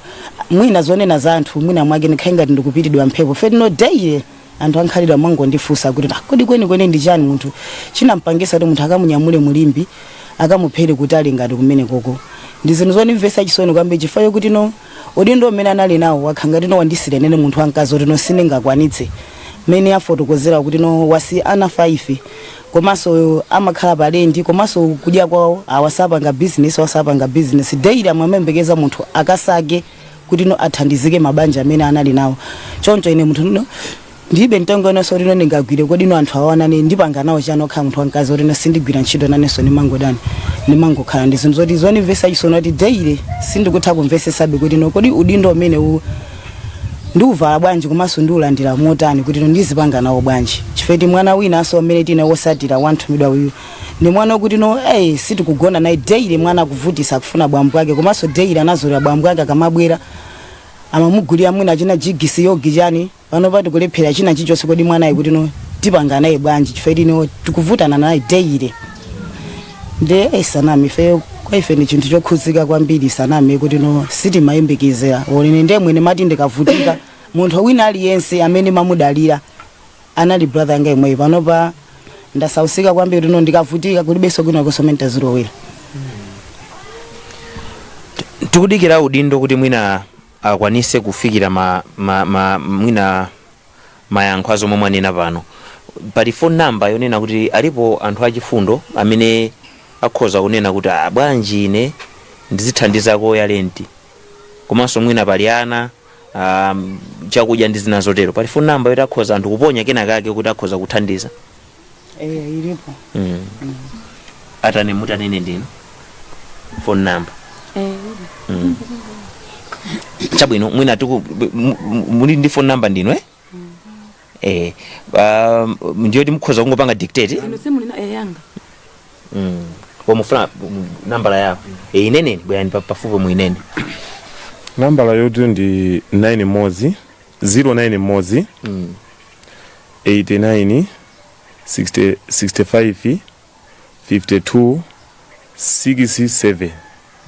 mwina zonena za anthu mwina mwake ndikhale ngati ndikupitidwa mphepo. Feti no daily anthu ankhalidwa mwangondifunsa kuti, "Ah, kodi kwenikweni ndi chani munthu chinampangisa kuti munthu akamunyamule mulimbi akamuphere kutali ngati kumene koko?" Ndi zinthu zondimvetsa chisoni kwambiri chifukwa chokuti no udindo umene anali nawo wakha ngati no wandisira nene munthu wamkazi kuti no sindingakwanitse. Mmene afotokozera kuti no wasi ana 5, komanso amakhala palendi, komanso kudya kwawo awasapanga business, awasapanga business, daily amamembekeza munthu akasake kuti no athandizike mabanja amene anali nawo. Choncho ine munthu no ndilibe mtengo inenso kuti no ndingagwire. Kodi no anthu awanane ndipanga nawo chani okhala munthu wamkazi kuti no sindigwira ntchito nanenso ndimangodani, ndimangokhala? Ndi zinthu zoti zonimvetsa chisoni kuti daily sindikutha kumvesesabe kuti no kodi udindo umene uwu ndiuvala bwanji, komanso ndiulandira motani, kuti no ndizipanga nawo bwanji, chifukwa mwana winanso amene tine wosatira wanthumidwa uyu ndi mwana wokuti no hey, sitikugona naye. Daily mwana akuvutisa, akufuna bambo ake, komanso daily anazolera bambo ake akamabwera amamugulira mwina china jigisi yogi chani. Pano pati kulephera china chichonse. Kodi mwanayi kuti no Tipanga naye bwanji? Chifukwa ino tikuvutana naye daily. Nde isaname, ife kwa ife ni chinthu chokhudzika kwambiri, saname, kuti no sitimayembekezera olene. Nde mwene mati ndikavutika, munthu wina aliyense amene mamudalira anali brother anga imweyo. Panopa ndasausika kwambiri. No ndikavutika kulibenso kwina kosomene ndazilowera. Tikudikira udindo kuti mwina akwanise kufikira ma mwina mayankho azomwe mwanena pano. Pali phone number yonena kuti alipo anthu achifundo amene akhoza kunena kuti, "Ah, bwanji ine ndizithandizako ya rent, komanso mwina pali ana, chakudya ndi zina zotero"? Pali phone number yoti akhoza anthu kuponya kenakake kuti akhoza kuthandiza? Eh, ilipo. Atane mutanene ndinu phone number. Chabwino, mwina tiku muli ndi phone number ndinu, eh? Eh, ndiyo timukhoza kungopanga dictate. Ino simulina yanga. Pomufuna nambala yawo, eh, ineneni, bwerani pafupi muinene. Nambala yoti ndi 9 modzi 09 modzi 89 60 65 52 67.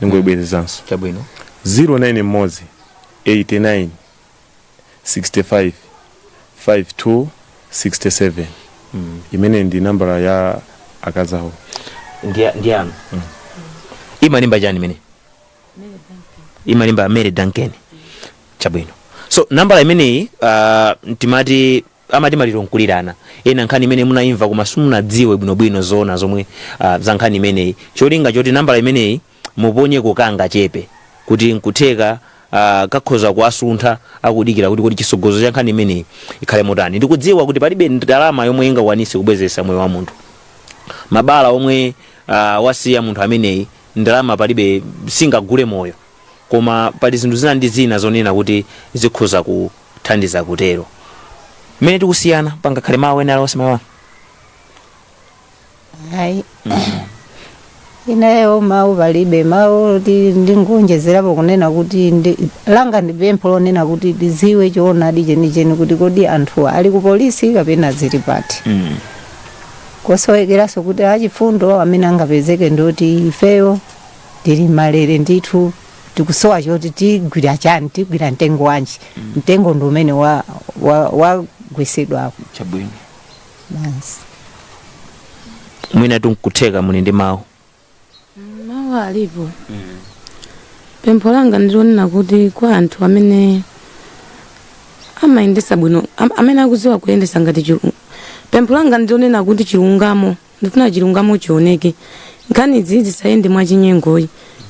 Ningoibwerezanso. Chabwino. 09 modzi 89 65 52 67. Imene ndi nambala ya akazawo. Ndi anu imalimba chani imene imalimba Mary Duncan? Chabwino. So nambala imeneyi, timati amati maliro nkulirana ena. Nkhani imene munayimva koma simunadziwe bwinobwino zona zomwe za nkhani imeneyi, cholinga choti nambala imeneyi muponye kukanga chepe kuti nkutheka kakhoza kuwasuntha akudikira kuti kuti chisogozo cha nkhani imeneyi ikhale motani. Ndikudziwa kuti palibe ndalama yomwe ingakwanise kubwezesa moyo wa munthu. Mabala omwe wasiya munthu ameneyi, ndalama palibe, singagule moyo, koma pali zinthu zina ndi zina zonena kuti zikhoza kuthandiza kutero. Mmene tikusiyana, pangakhale mawu ena aliwonse, mawu anu? Hayi, ineyo mawu palibe. Mawu ti ndingonjezerapo kunena kuti langa ndi pempho lonena kuti tiziwe choonadi chenicheni, kuti kodi anthu ali ku polisi kapena zili pati. Kosowekeranso kuti achifundo amene angapezeke, ndoti ifeyo tili malere ndithu, tikusowa choti tigwira chani, tigwira mtengo wanji. Mtengo ndi umene wagwesedwako. Chabwino. Basi. Mwina tunkutheka muli ndi mawu? Mawu alipo. Pempho langa ndilonena kuti kwa anthu amene amayendesa bwino, amene akudziwa kuyendesa ngati pempho langa ndilonena kuti chilungamo, ndifuna chilungamo chioneke. Nkhani izi zisayende mwachinyengoyi.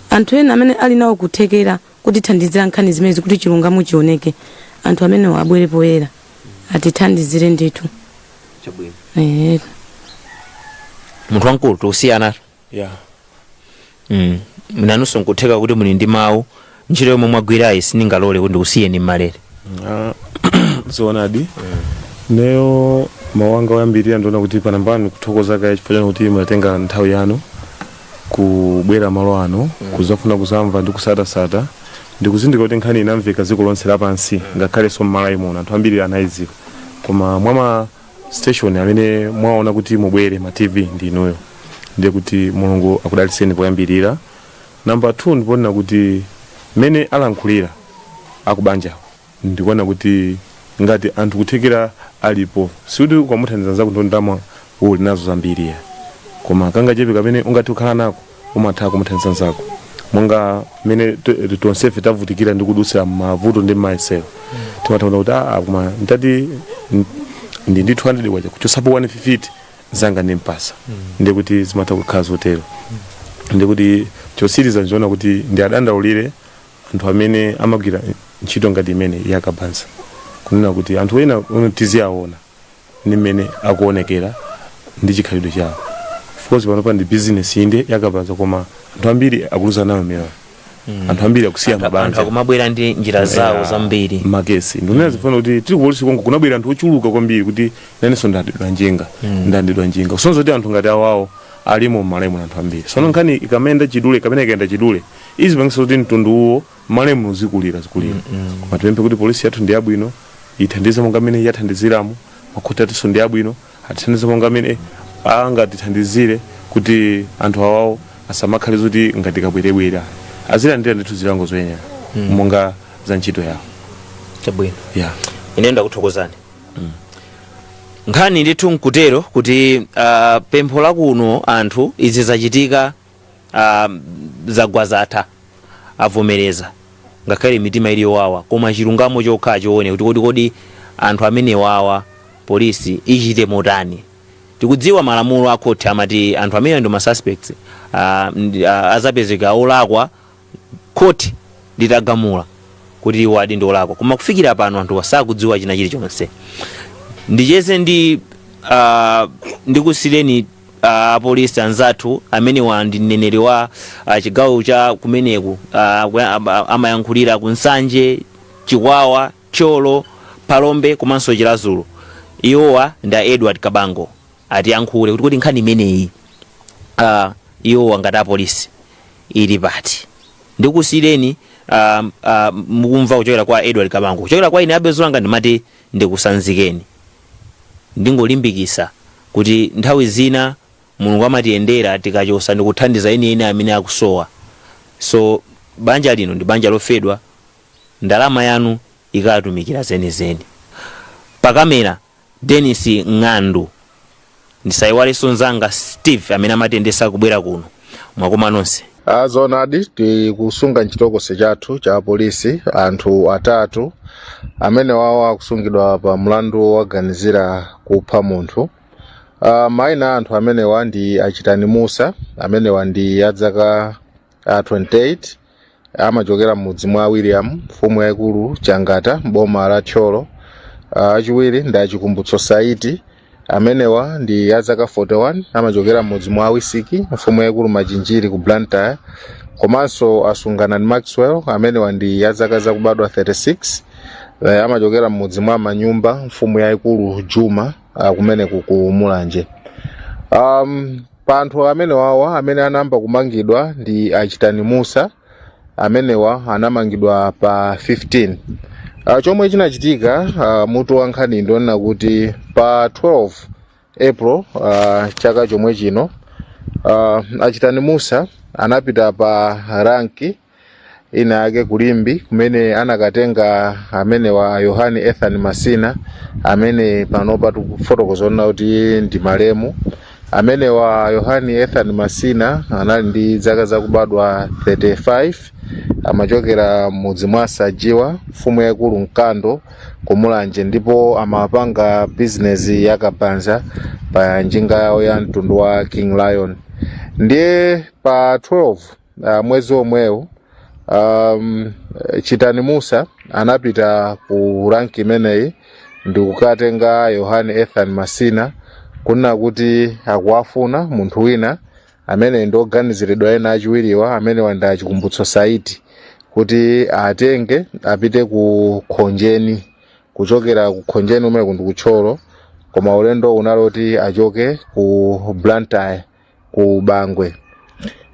Anthu ena amene ali nawo kuthekera kutithandizira nkhani zimenezi kuti chilungamo chioneke, anthu amenewo abwere poyera atithandizire ndithu. Chabwino. Eh. Munthu wamkulu, tikusiyana. Yeah. Nanunso nkutheka kuti muli ndi mawu. Ntchito yomwe mwagwirayi sindingalole kuti ndikusiyeni mmalere. Ah, zoonadi. Neyo mawu anga oyambirira ndiona kuti panambani kuthokoza kaye chifukwa chanu kuti munatenga nthawi yanu kubwera malo ano kuzafuna kuzamva ndi kusatasata. Ndikuzindikira kuti nkhani inamveka dziko lonse lapansi, ngakhalenso m'Malawi muno anthu ambiri anayidziwa, koma mwama station amene mwaona kuti mubwere ma TV ndi inuyo, ndiye kuti Mulungu akudalitseni poyambirira. Namba 2, ndikuona kuti mmene alankhulira akubanjawo, ndikuona kuti ngati anthu kuthekera alipo, sikuti ukamuthandiza nzako ndo ndalama uli nazo zambiri ya, koma kangachepe kamene ungathe kukhala nako umatha kumuthandiza nzako, monga mmene tonsefe tavutikira ndi kudutsira mavuto ndi mayesero. Timatha kuona kuti aa, koma ntati ndi 200 kwacha kuchosapo 150 zanga ndimpasa, ndiye kuti zimatha kukhala zotero. Ndiye kuti chosiriza nchiona kuti ndi adandaulire anthu amene amagwira ntchito ngati imene yakabanza, kunena kuti anthu ena uno tiziyaona ndi mmene akuonekera ndi chikhalidwe chawo. Of course panopa ndi business inde yakabanza, koma anthu ambiri akuluza nayo miyoyo, anthu ambiri akusiya anthu mabanja. Akumabwera ndi njira zawo Yeah, zambiri. Makesi ndinena zifuna kuti tili kupolisi konko kunabwera anthu ochuluka kwambiri kuti nanenso ndandidwa njinga, ndandidwa njinga, kusonza kuti anthu ngati awawo alimo m'Malawi anthu ambiri. Sono nkhani ikamenda chidule kapena ikaenda chidule, izipangisa kuti mtundu uwo m'Malawi zikulira zikulira. Koma tipemphe kuti polisi yathu ndi yabwino, ithandize monga mmene yathandiziramo. Makhoti atinso ndi abwino, Atithandize monga amene angatithandizire kuti anthu awawo asamakhale zoti ngati kabwerebwera, azilandira ndithu zilango zoyenera monga za ntchito yawo. Chabwino. Yeah. Ine ndakuthokozani. Nkhani ndithu nkutero kuti pempho lakuno anthu, izi zachitika, zagwa zatha, avomereza ngakhale mitima ili yowawa, koma chilungamo chokha chione kuti kodi anthu amene wawa polisi ichite motani. Tikudziwa malamulo a khoti amati anthu amene ndi ma suspects azapezeka olakwa khoti litagamula kuti iwo adi ndi olakwa, koma kufikira pano anthu sakudziwa china chilichonse. Ndicheze ndi ndikusireni apolisi anzathu amene wa ndi mneneri wa chigawo cha kumeneku, amayankhulira ku Nsanje, Chikwawa, Thyolo, Phalombe komanso Chiradzulu. Iwowa ndi a Edward Kabango, atiyankhule kuti nkhani imeneyi iwowa ngati apolisi ili pati. Ndikusiyireni mukumva kuchokera kwa Edward Kabango. Kuchokera kwa ine Abezolanga, ndimati ndikusanzikeni, ndingolimbikisa kuti nthawi zina Mulungu amatiyendera tikachosa ndikuthandiza enieni amene akusowa. So banja lino ndi banja lofedwa, ndalama yanu ikatumikira zenizeni. Pakamera Denis Ng'andu, ndisayiwalenso mzanga Steve amene amatiyendesa kubwera kuno. Mwakoma nonse. Zoonadi, tikusunga mchitokosi chathu cha polisi anthu atatu amene wawo akusungidwa pa mlandu woganizira kupha munthu. Mayina a anthu amenewa ndi Achitani Musa, amenewa ndi adzaka 28, amachokera m'mudzi mwa William, mfumu yayikulu Changata, boma la Thyolo. Achiwiri ndi Achikumbutso Saiti, amenewa ndi azaka 41, amachokera m'mudzi mwa Wisiki, mfumu yayikulu Machinjiri ku Blantyre. Komanso Asunganani Maxwell, amenewa ndi azaka zakubadwa 36, amachokera m'mudzi mwa Manyumba, mfumu yayikulu Juma, kumeneku ku Mulanje. Pa anthu amenewawa, amene anayamba kumangidwa ndi Achitani Musa, amenewa anamangidwa pa 15. Chomwe chinachitika, mutu wa nkhani ndionena kuti pa 12 April chaka chomwe chino, Achitani Musa anapita pa ranki ina yake kulimbi kumene anakatenga amenewa Yohani Ethan Masina, amene panopa tikufotokoza kuti ndi malemu. Amenewa Yohani Ethan Masina anali ndi zaka zakubadwa 35, amachokera mudzi mwa Sajiwa, mfumu yaikulu Mkando kumulanje, ndipo amapanga bizinesi ya kabanza pa njinga yawo ya mtundu wa King Lion. Ndiye pa 12 mwezi omwewu, Chitani Musa anapita ku ranki imeneyi ndi kukatenga Yohani Ethan Masina, kunena kuti akuwafuna munthu wina amene ndi oganiziridwa ena achiwiriwa, amene wanda Achikumbutso Saiti, kuti atenge apite ku Khonjeni, kuchokera ku Khonjeni umene ndi kuThyolo, koma ulendo unali oti achoke ku Blantyre ku Bangwe.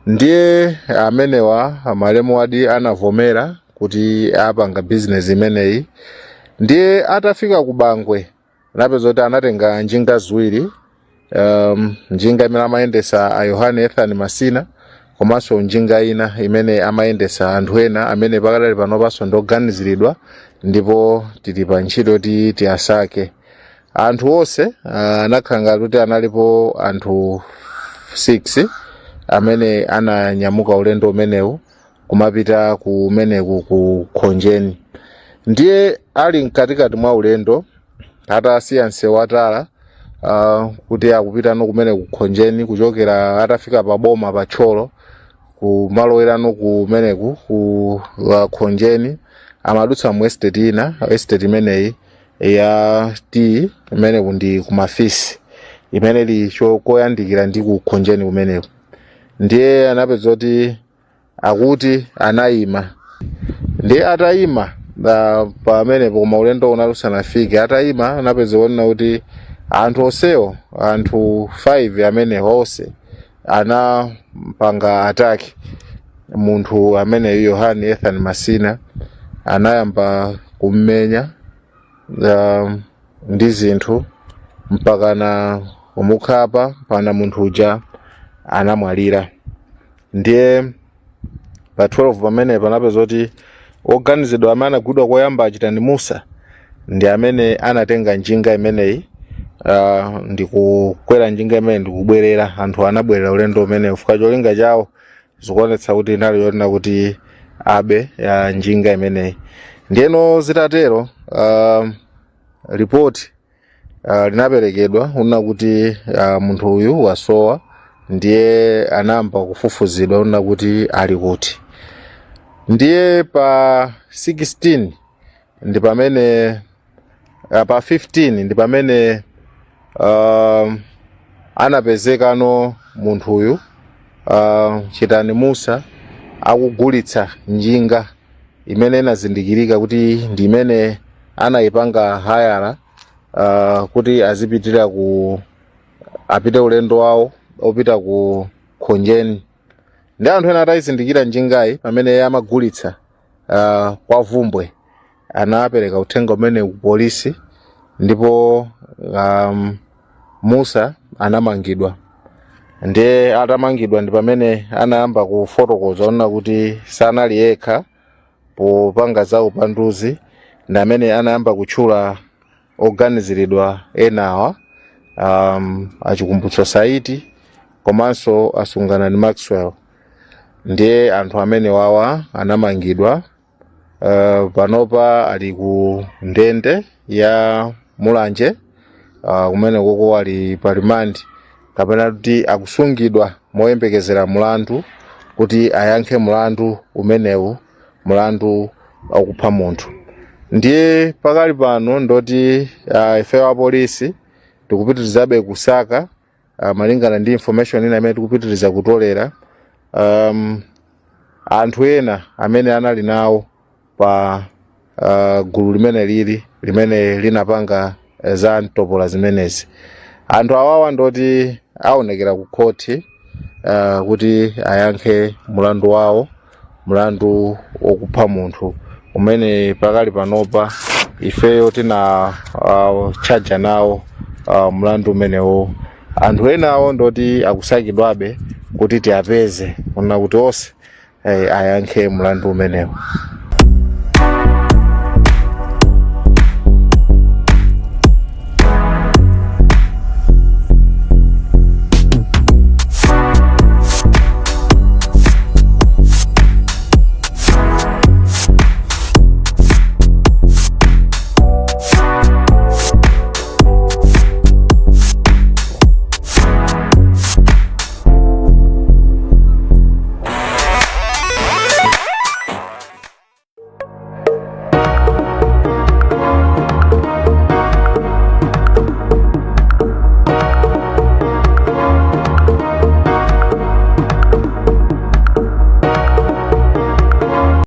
Ndiye amenewa malemu adi anavomera kuti apanga bizinesi imeneyi. Ndiye atafika ku Bangwe anapeza kuti anatenga njinga ziwiri, njinga imene amayendesa a Yohane Ethan Masina komanso njinga ina imene amayendesa anthu ena amene pakadali panopanso ndoganiziridwa, ndipo tili pa ntchito kuti tiyasake anthu onse. Anakhala ngati kuti analipo anthu 6 amene ananyamuka ulendo umenewu kumapita kumeneku ku Khonjeni. Ndiye ali mkatikati mwa ulendo, atasiya msewu atala kuti akupitano kumene ku Khonjeni, kuchokera atafika pa boma pa Thyolo kumalowerano kumeneku ku Khonjeni, amadutsa mu estate ina, estate imeneyi ya T imeneku ndi kumafisi imene ili koyandikira ndi ku Khonjeni kumeneku. Ndiye anapeza kuti akuti anayima. Ndiye atayima pamenepo, koma ulendo unali usanafike, atayima anapeza kuona kuti anthu onsewo, anthu 5 amenewo onse anapanga attack munthu ameneyu Yohani Ethan Masina, anayamba kummenya ndi zinthu. Mpakana kumukhapa, mpakana munthu uja anamwalira. Ndiye pa 12 pamene panapeza kuti oganizidwa amene anagwidwa koyamba, Achitani Musa, ndi amene anatenga njinga imeneyi ndikukwera njinga imene ndikubwerera. Anthu anabwerera ulendo umenewu chifukwa cholinga chawo zikuonetsa kuti inali yonena kuti abe ya njinga imeneyi. Ndiyeno zitatero, ripoti linaperekedwa kunena kuti munthu uyu wasowa. Ndiye anayamba kufufuzidwa kunena kuti ali kuti. Ndiye pa 16 ndi pamene, pa 15 ndi pamene anapezekano munthuyu, Chitani Musa, akugulitsa njinga imene inazindikirika kuti ndi imene anayipanga hayala kuti azipitira ku apite ulendo wawo opita ku Khonjeni. Ndi anthu ena atayizindikira njingayi pamene amagulitsa kwa Vumbwe, anapereka uthenga umene ku polisi, ndipo Musa anamangidwa. Ndiye atamangidwa ndi pamene anayamba kufotokoza onena kuti sanali yekha popanga za upanduzi, ndi amene anayamba kutchula oganiziridwa enawa, Achikumbutso Saiti komanso Asunganani Maxwell. Ndiye anthu amene wawa anamangidwa, panopa ali ku ndende ya Mulanje, kumene koko ali pa remand, kapena kuti akusungidwa moyembekezera mulandu, kuti ayankhe mulandu umenewu, mulandu wakupha munthu. Ndiye pakali pano ndoti ife wa polisi tikupitirizabe kusaka, malingana ndi information ina imene tikupitiriza kutolera, anthu ena amene anali nawo pa gulu limene lili limene linapanga za mtopola zimenezi. Anthu awawa ndoti aonekera ku khoti kuti ayankhe mulandu wawo, mulandu wokupha munthu umene pakali panopa ifeyo tina charge nawo mulandu umenewo. Anthu enawo ndoti akusakidwabe kuti tiapeze, kuna kuti onse ayankhe mulandu umenewo.